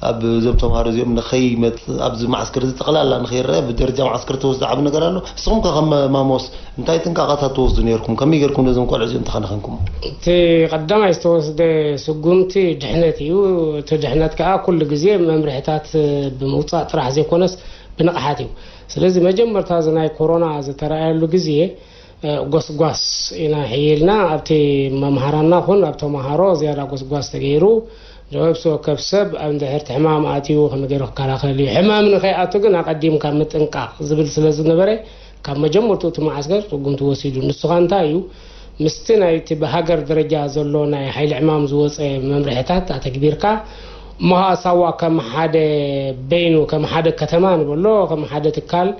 ኣብ እዞም ተምሃሮ እዚኦም ንኸይመጽእ ኣብዚ መዓስከር እዚ ጠቕላላ ንኸይረአ ብደረጃ መዓስከር ተወስዶ ዓቢ ነገር ኣሎ። ንስኹም ከ ከም ማሞስ እንታይ ጥንቃቐታት ትወስዱ ነይርኩም? ከመይ ጌርኩም ነዞም ቆልዑ እዚኦም ተኸናኺንኩም? እቲ ቀዳማይ ዝተወስደ ስጉምቲ ድሕነት እዩ። እቲ ድሕነት ከዓ ኩሉ ግዜ መምርሕታት ብምውፃእ ጥራሕ ዘይኮነስ ብንቕሓት እዩ። ስለዚ መጀመርታ እዚ ናይ ኮሮና ዝተረኣየሉ ግዜ እ፣ ጎስጓስ ኢና ሕይልና ኣብቲ መምሃራና ኹን ኣብ ተምሃሮ ዝያዳ ጎስጓስ ተገይሩ። ነብሲ ወከፍ ሰብ ኣብ እንድሕር እቲ ሕማም ኣትዩ ከመይ ገይሩ ክከላኸል እዩ፣ ሕማም ንኸይኣቱ ግን ኣቐዲምካ ምጥንቃቕ ዝብል ስለ ዝነበረ ካብ መጀመርትኡ እቲ መዓስከር ስጉምቲ ወሲዱ። ንሱ ኸ እንታይ እዩ? ምስቲ ናይቲ ብሃገር ደረጃ ዘሎ ናይ ሓይሊ ዕማም ዝወፀ መምርሕታት ኣተግቢርካ እሞ ኸዓ ሳዋ ከም ሓደ በይኑ ከም ሓደ ከተማ ንበሎ ከም ሓደ ትካል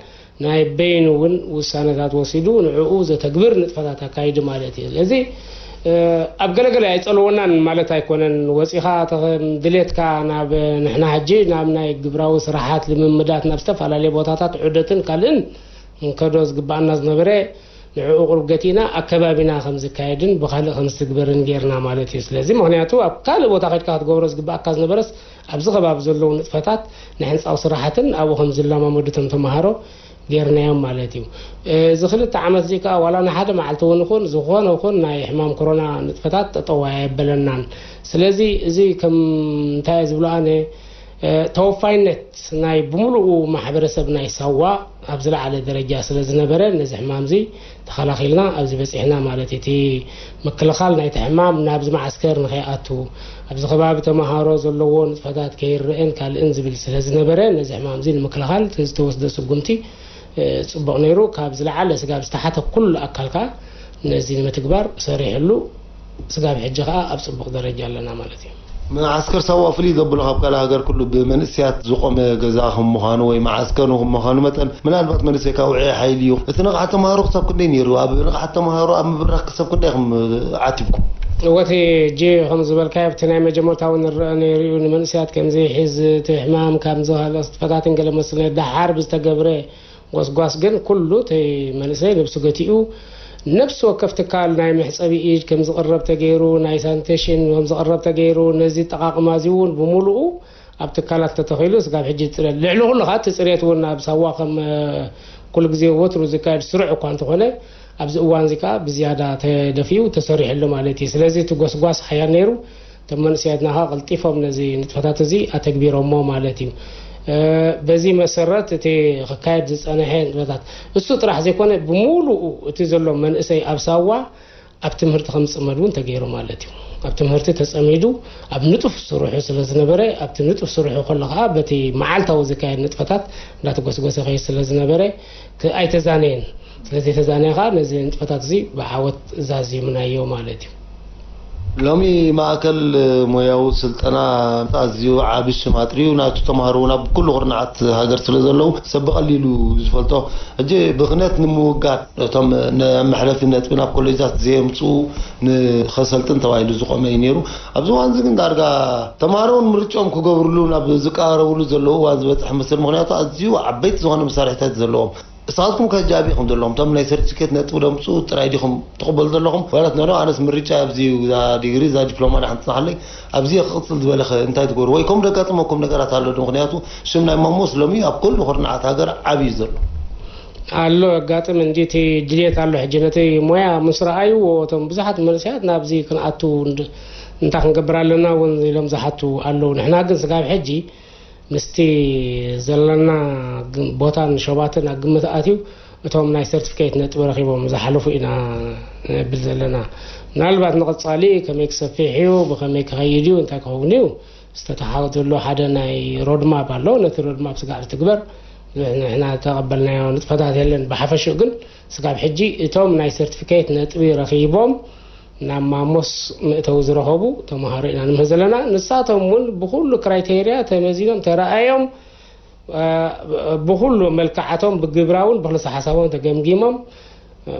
ናይ በይኑ እውን ውሳነታት ወሲዱ ንዕኡ ዘተግብር ንጥፈታት ኣካይዱ ማለት እዩ። ስለዚ ኣብ ገለገለ ኣይፀልወናን ማለት ኣይኮነን። ወፂኻ ድሌትካ ናብ ንሕና ሕጂ ናብ ናይ ግብራዊ ስራሓት ልምምዳት ናብ ዝተፈላለየ ቦታታት ዑደትን ካልእን እንከዶ ዝግባኣና ዝነበረ ንዕኡ ቁሩብ ገቲእና ኣከባቢና ከም ዝካየድን ብካልእ ከም ዝትግበርን ጌርና ማለት እዩ። ስለዚ ምክንያቱ ኣብ ካልእ ቦታ ከድካ ክትገብሮ ዝግባኣካ ዝነበረስ ኣብዚ ከባቢ ዘለዉ ንጥፈታት ንሕንፃዊ ስራሓትን ኣብኡ ከም ዝለማመዱ እቶም ተምሃሮ ጌርናዮም ማለት እዩ። እዚ ክልተ ዓመት እዚ ከዓ ዋላ ንሓደ መዓልቲ እውን ይኹን ዝኾነ ይኹን ናይ ሕማም ኮሮና ንጥፈታት ጠጠው ኣየበለናን። ስለዚ እዚ ከም እንታይ ዝብሎ ኣነ ተወፋይነት ናይ ብምሉኡ ማሕበረሰብ ናይ ሳዋ ኣብ ዝለዓለ ደረጃ ስለ ዝነበረ ነዚ ሕማም እዚ ተኸላኺልና ኣብዚ በፂሕና ማለት እዩ። እቲ ምክልኻል ናይቲ ሕማም ናብዚ መዓስከር ንኸይኣቱ ኣብዚ ከባቢ ተምሃሮ ዘለዎ ንጥፈታት ከይረአን ካልእን ዝብል ስለ ዝነበረ ነዚ ሕማም እዚ ንምክልኻል እቲ ዝተወስደ ስጉምቲ ፅቡቕ ነይሩ። ካብ ዝለዓለ ስጋብ ዝተሓተ ኩሉ ኣካልካ ነዚ ንምትግባር ሰሪሕሉ ስጋብ ሕጂ ከዓ ኣብ ፅቡቕ ደረጃ ኣለና ማለት እዩ። መዓስከር ሳዋ ፍልይ ዘብሎ ካብ ካልእ ሃገር ኩሉ ብመንእሰያት ዝቆመ ገዛ ከም ምዃኑ ወይ መዓስከር ከም ምዃኑ መጠን ምናልባት መንእሰይ ካብ ውዕይ ሓይሊ እዩ። እቲ ንቕሓት ተምሃሮ ክሳብ ክንደይ ነይሩ? ኣብ ንቕሓት ተምሃሮ ኣብ ምብራኽ ክሳብ ክንደይ ኢኹም ዓቲብኩም? እወ እቲ ሕጂ ከም ዝበልካዮ ኣብቲ ናይ መጀመርታ እውን ንረአ ነይሩ እዩ። ንመንእሰያት ከም ዘይሕዝ እቲ ሕማም ካብ ዝሃለስ ጥፈታትን ገለ መስል ነይሩ። ደሓር ብዝተገብረ ጎስጓስ ግን ኩሉ እቲ መንእሰይ ነብሱ ገቲኡ ነብሲ ወከፍ ትካል ናይ መሕፀቢ ኢድ ከም ዝቕረብ ተገይሩ ናይ ሳኒቴሽን ከም ዝቕረብ ተገይሩ ነዚ ጠቓቕማ እዚ እውን ብምሉኡ ኣብ ትካላት ተተኺሉ ስጋብ ሕጂ ይፅረ ልዕሊ ኩሉ ከዓ እቲ ፅሬት እውን ኣብ ሳዋ ከም ኩሉ ግዜ ወትሩ ዝካየድ ስሩዕ እኳ እንተኾነ ኣብዚ እዋን እዚ ከዓ ብዝያዳ ተደፊኡ ተሰሪሕሉ ማለት እዩ። ስለዚ እቲ ጎስጓስ ሓያል ነይሩ። እቶም መንእሰያትና ከዓ ቀልጢፎም ነዚ ንጥፈታት እዚ ኣተግቢሮሞ ማለት እዩ። በዚ መሰረት እቲ ክካየድ ዝፀነሐ ንጥፈታት እሱ ጥራሕ ዘይኮነ ብምሉኡ እቲ ዘሎ መንእሰይ ኣብ ሳዋ ኣብ ትምህርቲ ከም ዝፅመድ እውን ተገይሩ ማለት እዩ። ኣብ ትምህርቲ ተፀሚዱ ኣብ ንጡፍ ስርሑ ስለ ዝነበረ ኣብቲ ንጡፍ ስርሑ ከሎ ከዓ በቲ መዓልታዊ ዝካየድ ንጥፈታት እንዳተጎስጎሰ ከይድ ስለ ዝነበረ ኣይተዛነየን። ስለዘይተዛነየ ከዓ ነዚ ንጥፈታት እዚ ብዓወት ዛዚምናዮ ማለት እዩ። ሎሚ ማእከል ሞያዊ ስልጠና ኣዝዩ ዓቢ ሽም ኣጥርዩ ናቱ ተምሃሮ እውን ኣብ ኩሉ ኩርናዓት ሃገር ስለ ዘለዉ ሰብ ብቐሊሉ ዝፈልጦ ሕጂ ብኽነት ንምውጋድ እቶም መሕለፊ ነጥቢ ናብ ኮሌጃት ዘየምፅኡ ንኸሰልጥን ተባሂሉ ዝቆመ እዩ ነይሩ። ኣብዚ እዋን እዚ ግን ዳርጋ ተምሃሮ እውን ምርጭኦም ክገብርሉ ናብ ዝቀራረብሉ ዘለዉ እዋን ዝበፅሐ መስል ምክንያቱ ኣዝዩ ዓበይቲ ዝኾነ መሳርሒታት ዘለዎም ንስኻትኩም ከ ጃቢ ኢኹም ዘለኹም እቶም ናይ ሰርቲፊኬት ነጥቢ ደምፅኡ ጥራይ ዲኹም ትቕበሉ ዘለኹም ዋላት ኖኖ ኣነስ ምርጫ ኣብዚ እዛ ዲግሪ እዛ ዲፕሎማ ዳሓን ትፅናሓለይ ኣብዚ ክቕፅል ዝበለ ኸ እንታይ ትገብሩ ወይ ከምኡ ደጋጥመኩም ነገራት ኣሎ ዶ ምክንያቱ ሽም ናይ ማሞስ ሎሚ ኣብ ኩሉ ኩርናዓት ሃገር ዓብዩ ዘሎ ኣሎ ኣጋጥም እንዲ እቲ ድልየት ኣሎ ሕጂ ነቲ ሞያ ምስ ረኣይዎ እቶም ብዙሓት መንእሰያት ናብዚ ክንኣቱ እንታይ ክንገብር ኣለና እውን ኢሎም ዝሓቱ ኣለዉ ንሕና ግን ስጋብ ሕጂ ምስቲ ዘለና ቦታን ሸባትን ኣብ ግምት ኣትዩ እቶም ናይ ሰርቲፊኬት ነጥቢ ረኪቦም ዝሓለፉ ኢና ንብል ዘለና። ምናልባት ንቐፃሊ ከመይ ክሰፊሕ እዩ፣ ብከመይ ክኸይድ እዩ፣ እንታይ ክኸውን እዩ ዝተተሓወ ዘሎ ሓደ ናይ ሮድማፕ ኣሎ። ነቲ ሮድማፕ ስጋዕ ትግበር ንሕና ተቐበልናዮ ንጥፈታት የለን። ብሓፈሽኡ ግን ስጋብ ሕጂ እቶም ናይ ሰርቲፊኬት ነጥቢ ረኪቦም ናብ ማሞስ መእተዊ ዝረኸቡ ተምሃሮ ኢና ንምህር ዘለና። ንሳቶም እውን ብኩሉ ክራይቴርያ ተመዚኖም ተረኣዮም፣ ብኩሉ መልክዓቶም ብግብራውን ብክልሰ ሓሳቦም ተገምጊሞም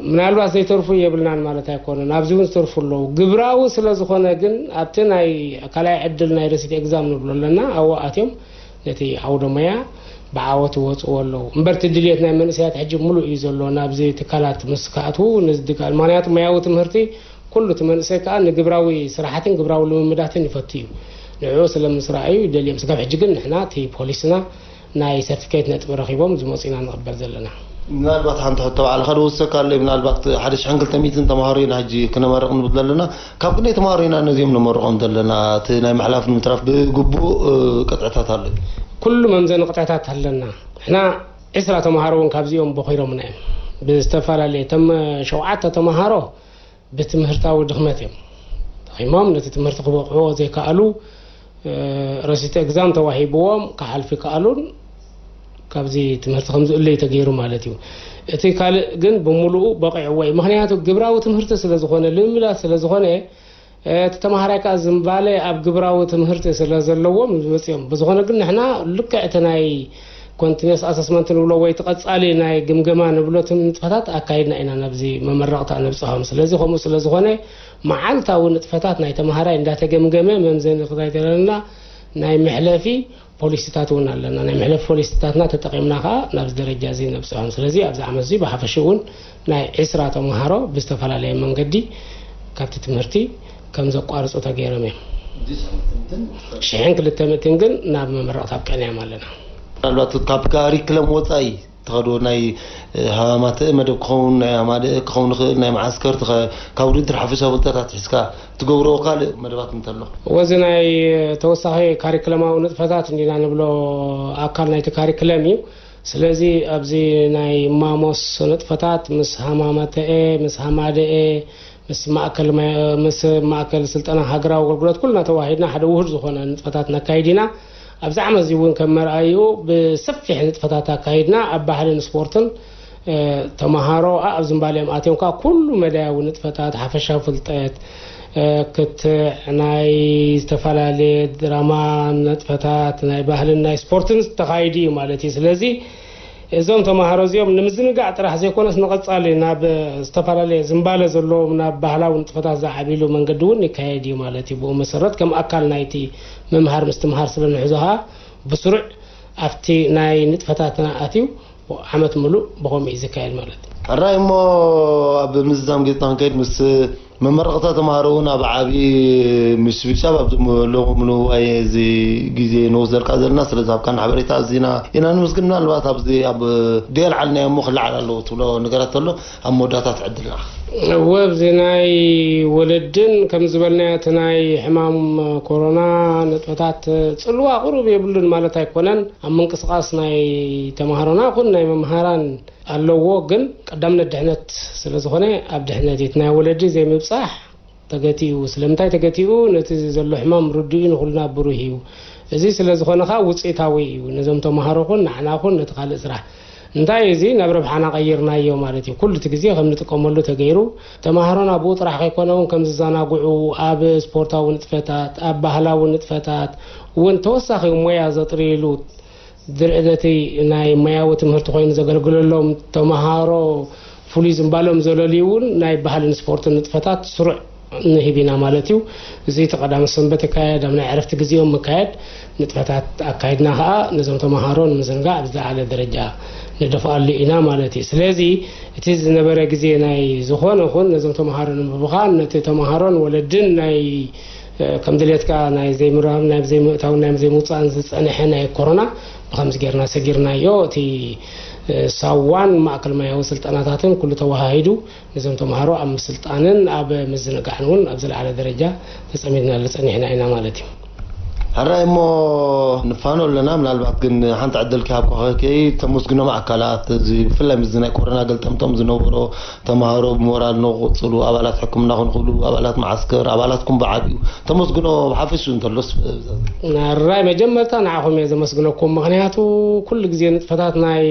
ምናልባት ዘይተርፉ የብልናን ማለት ኣይኮነን። ኣብዚ እውን ዝተርፉ ኣለዉ። ግብራዊ ስለ ዝኾነ ግን ኣብቲ ናይ ካልኣይ ዕድል ናይ ረሲት ኤግዛም ንብሎ ኣለና ኣብኡ ኣትዮም ነቲ ዓውደ ሞያ ብዓወት ይወፅዎ ኣለዉ። እምበርቲ ድልየት ናይ መንእሰያት ሕጂ ሙሉእ እዩ ዘሎ ናብዚ ትካላት ምስ ክኣትዉ ንዝድጋል። ምክንያቱ ሞያዊ ትምህርቲ ኩሉ እቲ መንእሰይ ከዓ ንግብራዊ ስራሓትን ግብራዊ ልምምዳትን ይፈቱ እዩ። ንዕኡ ስለ ምስ ረኣዩ ይደልዮም። ስጋብ ሕጂ ግን ንሕና እቲ ፖሊስና ናይ ሰርቲፊኬት ነጥቢ ረኪቦም ዝመፁ ኢና ንቕበል ዘለና። ምናልባት ሓንቲ ሕቶ ባዕልኻ ዝወሰካ ኣሎ። ምናልባት ሓደ ሽሕን ክልተ ሚእትን ተምሃሮ ኢና ሕጂ ክነመርቕ ንብል ዘለና። ካብ ክንደይ ተምሃሮ ኢና ነዚኦም ነመርቖም ዘለና? እቲ ናይ ምሕላፍ ንምትራፍ ብግቡእ ቅጥዕታት ኣሎ። ኩሉ መምዘኒ ቅጥዕታት ኣለና። ንሕና ዕስራ ተምሃሮ እውን ካብዚኦም ቦኺሮምና እዮም። ብዝተፈላለየ ተም ሸውዓተ ተምሃሮ ብትምህርታዊ ድኽመት እዮም ደኺሞም፣ ነቲ ትምህርቲ ክበቕዕዎ ዘይከኣሉ፣ ረሲት ኤግዛም ተዋሂብዎም ክሓልፉ ይከኣሉን ካብዚ ትምህርቲ ከም ዝእለዩ ተገይሩ ማለት እዩ። እቲ ካልእ ግን ብምሉኡ በቒዕዎ እዩ። ምክንያቱ ግብራዊ ትምህርቲ ስለ ዝኾነ፣ ልምምዳት ስለ ዝኾነ፣ እቲ ተምሃራይ ከዓ ዝምባለ ኣብ ግብራዊ ትምህርቲ ስለ ዘለዎም ዝመፅኦም። ብዝኾነ ግን ንሕና ልክዕ እቲ ናይ ኮንቲኒስ ኣሰስመንት ንብሎ ወይ እቲ ቀፃሊ ናይ ግምገማ ንብሎ እቲ ንጥፈታት ኣካይድና ኢና ናብዚ መመረቕታ ነብፅሖም። ስለዚ ከምኡ ስለ ዝኾነ መዓልታዊ ንጥፈታት ናይ ተምሃራይ እንዳተገምገመ መምዘኒ ክታይተለና ናይ መሕለፊ ፖሊሲታት እውን ኣለና። ናይ መሕለፊ ፖሊሲታትና ተጠቒምና ከዓ ናብዚ ደረጃ እዚ ነብፅሖም። ስለዚ ኣብዚ ዓመት እዚ ብሓፈሽ እውን ናይ ዕስራ ተምሃሮ ብዝተፈላለየ መንገዲ ካብቲ ትምህርቲ ከም ዘቋርፁ ተገይሮም እዮም። ሽሕን ክልተ ምእትን ግን ናብ መመረቕታ ኣብቀንያም ኣለና። ምናልባት ካብ ካሪክለም ወፃኢ ተኸዶ ናይ ሃማማተ መደብ ክኸውን ናይ ኣማደ ክኸውን ይኽእል ናይ መዓስከር ካብ ውድድር ሓፈሻ ፍልጠታት ሒዝካ ትገብሮ ካልእ መደባት እንተሎ? ወዚ ናይ ተወሳኺ ካሪክለማዊ ንጥፈታት እንዲና ንብሎ ኣካል ናይቲ ካሪክለም እዩ። ስለዚ ኣብዚ ናይ ማሞስ ንጥፈታት ምስ ሃማማተኤ ምስ ሃማደኤ ምስ ማእከል መ- ምስ ማእከል ስልጠና ሃገራዊ ኣገልግሎት ኩልና ተዋሂድና ሓደ ውሁድ ዝኾነ ንጥፈታት ነካይድ ኢና። ኣብዚ ዓመት እዚ እውን ከም መርኣይኡ ብሰፊሕ ንጥፈታት ኣካይድና ኣብ ባህልን ስፖርትን ተምሃሮ ኣብ ዝምባልኦም ኣትዮም ከዓ ኩሉ መዳያዊ ንጥፈታት ሓፈሻዊ ፍልጠት ክትዕ ናይ ዝተፈላለየ ድራማ ንጥፈታት ናይ ባህልን ናይ ስፖርትን ተኻይዱ እዩ ማለት እዩ። ስለዚ እዞም ተምሃሮ እዚኦም ንምዝንጋዕ ጥራሕ ዘይኮነስ ንቐፃሊ ናብ ዝተፈላለየ ዝምባለ ዘለዎም ናብ ባህላዊ ንጥፈታት ዝዓብሉ መንገዲ እውን ይካየድ እዩ ማለት እዩ። ብኡ መሰረት ከም ኣካል ናይቲ ምምሃር ምስትምሃር ስለ ንሕዞ ከዓ ብስሩዕ ኣብቲ ናይ ንጥፈታትና ኣትዩ ዓመት ምሉእ ብኸምኡ እዩ ዝካየድ ማለት እዩ። ሕራይ እሞ ኣብ ምዝዛም ጌፅና ክንከይድ ምስ መመረቕታ ተምሃሮ እውን ኣብ ዓብዪ ምሽብሻብ ኣብዚ ሎሚ ንዋይ እዚ ግዜ ንወስደልካ ዘለና ስለዚ ኣብካን ሓበሬታ ኣዚና ኢና ንምስግን ምናልባት ኣብዚ ኣብ ደየልዓልናዮ እሞ ክለዓል ኣለዎ ትብሎ ነገራት ተሎ ኣብ መወዳእታ ትዕድልና ወብዚ ናይ ወለድን ከም ዝበልናዮ እቲ ናይ ሕማም ኮሮና ነጥብታት ፅልዋ ቅሩብ የብሉን ማለት ኣይኮነን ኣብ ምንቅስቃስ ናይ ተምሃሮና ኩን ናይ መምሃራን ኣለዎ ግን ቀዳምነት ድሕነት ስለዝኾነ ኣብ ድሕነት እዩ ናይ ወለዲ ዘይምብፃሕ ተገቲኡ ስለምንታይ ተገቲኡ ነቲ ዘሎ ሕማም ርድኡ ንኩልና ብሩህ እዩ እዚ ስለዝኾነ ከዓ ውፅኢታዊ እዩ ነዞም ተምሃሮ ኩን ንዓና ኩን ነቲ ካልእ ስራሕ እንታይ እዚ ናብ ረብሓና ቀይርናዮ ማለት እዩ ኩሉ እቲ ግዜ ከም ንጥቀመሉ ተገይሩ ተምሃሮና ብኡ ጥራሕ ከይኮነ እውን ከም ዝዘናግዑ ኣብ ስፖርታዊ ንጥፈታት ኣብ ባህላዊ ንጥፈታት እውን ተወሳኺ ሞያ ዘጥርይሉ ድርዒ ነቲ ናይ ሞያዊ ትምህርቲ ኮይኑ ዘገልግለሎም ተምሃሮ ፍሉይ ዝንባሎም ዘለልዩ እውን ናይ ባህልን ስፖርትን ንጥፈታት ስሩዕ ንህብ ኢና ማለት እዩ። እዚ እቲ ቀዳመ ሰንበት ይካየድ፣ ኣብ ናይ ዕረፍቲ ግዜኦም ምካየድ ንጥፈታት ኣካይድና ከዓ ነዞም ተምሃሮ ንምዝንጋዕ ኣብ ዝለዓለ ደረጃ ንደፍኣሉ ኢና ማለት እዩ። ስለዚ እቲ ዝነበረ ግዜ ናይ ዝኾነ ኹን ነዞም ተምሃሮ ንምብኻን ነቲ ተምሃሮን ወለድን ናይ ከም ድሌትካ ናይ ዘይምርባም ናይ ዘይምእታው ናይ ዘይምውፃእን ዝፀንሐ ናይ ኮሮና ብከምዚ ጌርና ሰጊርናዮ እቲ ሳዋን ማእከል ማያዊ ስልጠናታትን ኩሉ ተወሃሂዱ ነዞም ተምሃሮ ኣብ ምስልጣንን ኣብ ምዝንጋዕን እውን ኣብ ዝለዓለ ደረጃ ተፀሚድናሉ ፀኒሕና ኢና ማለት እዩ። ኣራይ እሞ ንፋኖ ኣለና። ምናልባት ግን ሓንቲ ዕድል ክሃብካ ከይ ተመስግኖም ኣካላት እዚ ብፍላይ ምስዚ ናይ ኮሮና ገልጠምጦም ዝነበሮ ተምሃሮ ብሞራል ንክቕፅሉ፣ ኣባላት ሕክምና ክንክሉ፣ ኣባላት መዓስከር፣ ኣባላትኩም ብዓቢኡ ተመስግኖ ብሓፈሽኡ እንተሎስ? ኣራይ መጀመርታ ንዓኹም እየ ዘመስግነኩም። ምኽንያቱ ኩሉ ግዜ ንጥፈታት ናይ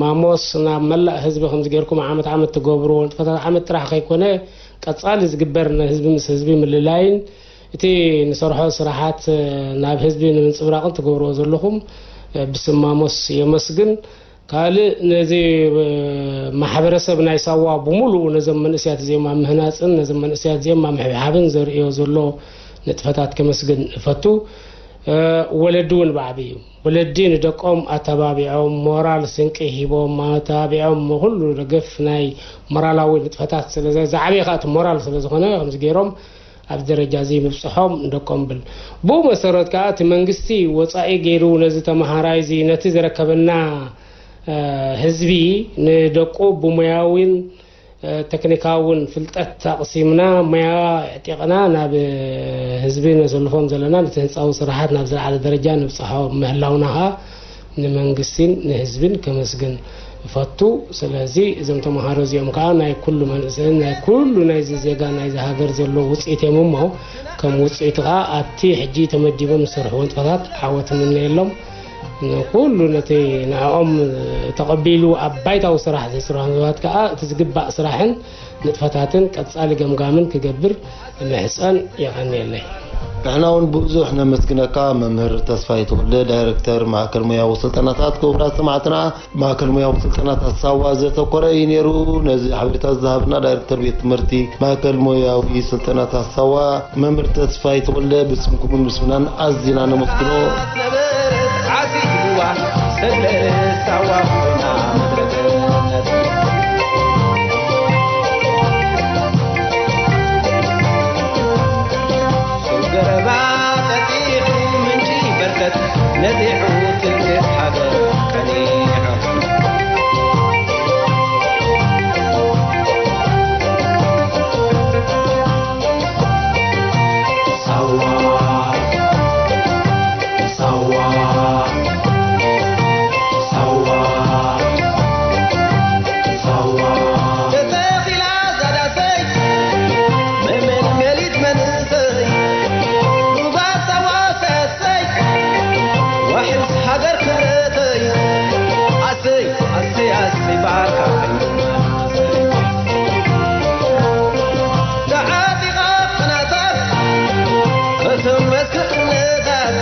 ማሞስ ናብ መላእ ህዝቢ ከምዚ ጌርኩም ዓመት ዓመት ትገብርዎ ንጥፈታት ዓመት ጥራሕ ከይኮነ ቀጻሊ ዝግበር ንህዝቢ ምስ ህዝቢ ምልላይን እቲ ንሰርሖ ስራሓት ናብ ህዝቢ ንምንጽብራቕን ትገብርዎ ዘለኹም ብስም ማሞስ የመስግን። ካልእ ነዚ ማሕበረሰብ ናይ ሳዋ ብምሉኡ ነዞም መንእስያት እዚኦም ኣብ ምህናፅን ነዞም መንእስያት እዚኦም ኣብ ምሕብሓብን ዘርእዮ ዘሎ ንጥፈታት ከመስግን እፈቱ። ወለዲ እውን ብዓቢኡ ወለዲ ንደቆም ኣተባቢዖም ሞራል ስንቂ ሂቦም ኣተባቢዖም ኩሉ ደገፍ ናይ ሞራላዊ ንጥፈታት ስለ ዘ- ዝዓበየ ከዓ እቲ ሞራል ስለ ዝኾነ ከምዚ ገይሮም ኣብዚ ደረጃ እዚ ምብፅሖም ንደቆም ብል። ብኡ መሰረት ከዓ እቲ መንግስቲ ወፃኢ ገይሩ ነዚ ተምሃራይ እዚ ነቲ ዝረከበና ህዝቢ ንደቁ ብሞያዊን ተክኒካውን ፍልጠት ኣቕሲምና ሞያ ኣዕጢቕና ናብ ህዝቢ ነሰልፎም ዘለና ነቲ ህንፃዊ ስራሓት ናብ ዝለዓለ ደረጃ ንብፅሖ ምህላውና ከዓ ንመንግስቲን ንህዝብን ከመስግን እፈቱ። ስለዚ እዞም ተምሃሮ እዚኦም ከዓ ናይ ኩሉ መንእሰይን ናይ ኩሉ ናይዚ ዜጋ ናይዚ ሃገር ዘሎ ውፅኢት እዮም እሞ ከም ውፅኢቱ ከዓ ኣብቲ ሕጂ ተመዲቦም ዝሰርሕዎ ንጥፈታት ዓወት እምነየሎም። ንኩሉ ነቲ ንዕኦም ተቐቢሉ ኣብ ባይታዊ ስራሕ ዘስርሖም ሰባት ከዓ እቲ ዝግባእ ስራሕን ንጥፈታትን ቀጻሊ ገምጋምን ክገብር እምሕጸን። የቐንየለይ። ንሕና እውን ብዙሕ ነመስግነካ መምህር ተስፋይ ተወልደ ዳይረክተር ማእከል ሙያዊ ስልጠናታት። ክቡራት ሰማዕትና፣ ማእከል ሙያዊ ስልጠናታት ሳዋ ዘተኮረ እዩ ነይሩ። ነዚ ሓበሬታ ዝሃብና ዳይረክተር ቤት ትምህርቲ ማእከል ሙያዊ ስልጠናታት ሳዋ መምህር ተስፋይ ተወልደ ብስምኩምን ብስምናን ኣዚና ነመስግኖ። ነበረት ዓሲልዋ ሰለ ሳዋ ኮይና ምድረ ገነት። ሱር ገረባ ጠጢሑ ምንጪ በርከት ነዚሑ ትልቅት ሃገር ቀኒዑ። ሳዋ ሳዋ ሳዋ ሳዋ ተተኺላ ዛዳሰይ መመልመሊት መንእሰይ ሩባ ሳዋ ሰሰይ ዋሕስ ሃገር ክብረተይ ኣሰይ ኣሰይ ኣሰይ ባርካ ተዓጢቓ ቅናታት እቶም መስክርነታት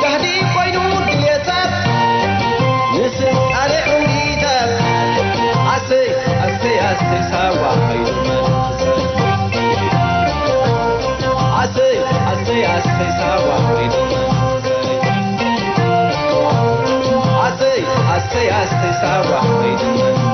ጋህዲ ኮይኑ ድልየታት ንስልጣነ ዕውዲታት ኣሰይ ኣሰይ ኣሰይ ሳዋ ከይዱ መንእሰይ ኣሰይ ኣሰይ ኣሰይ ሳዋ ከይዱ መንእሰይ ኣሰይ ኣሰይ ኣሰይ ሳዋ ከይዱ መንእሰይ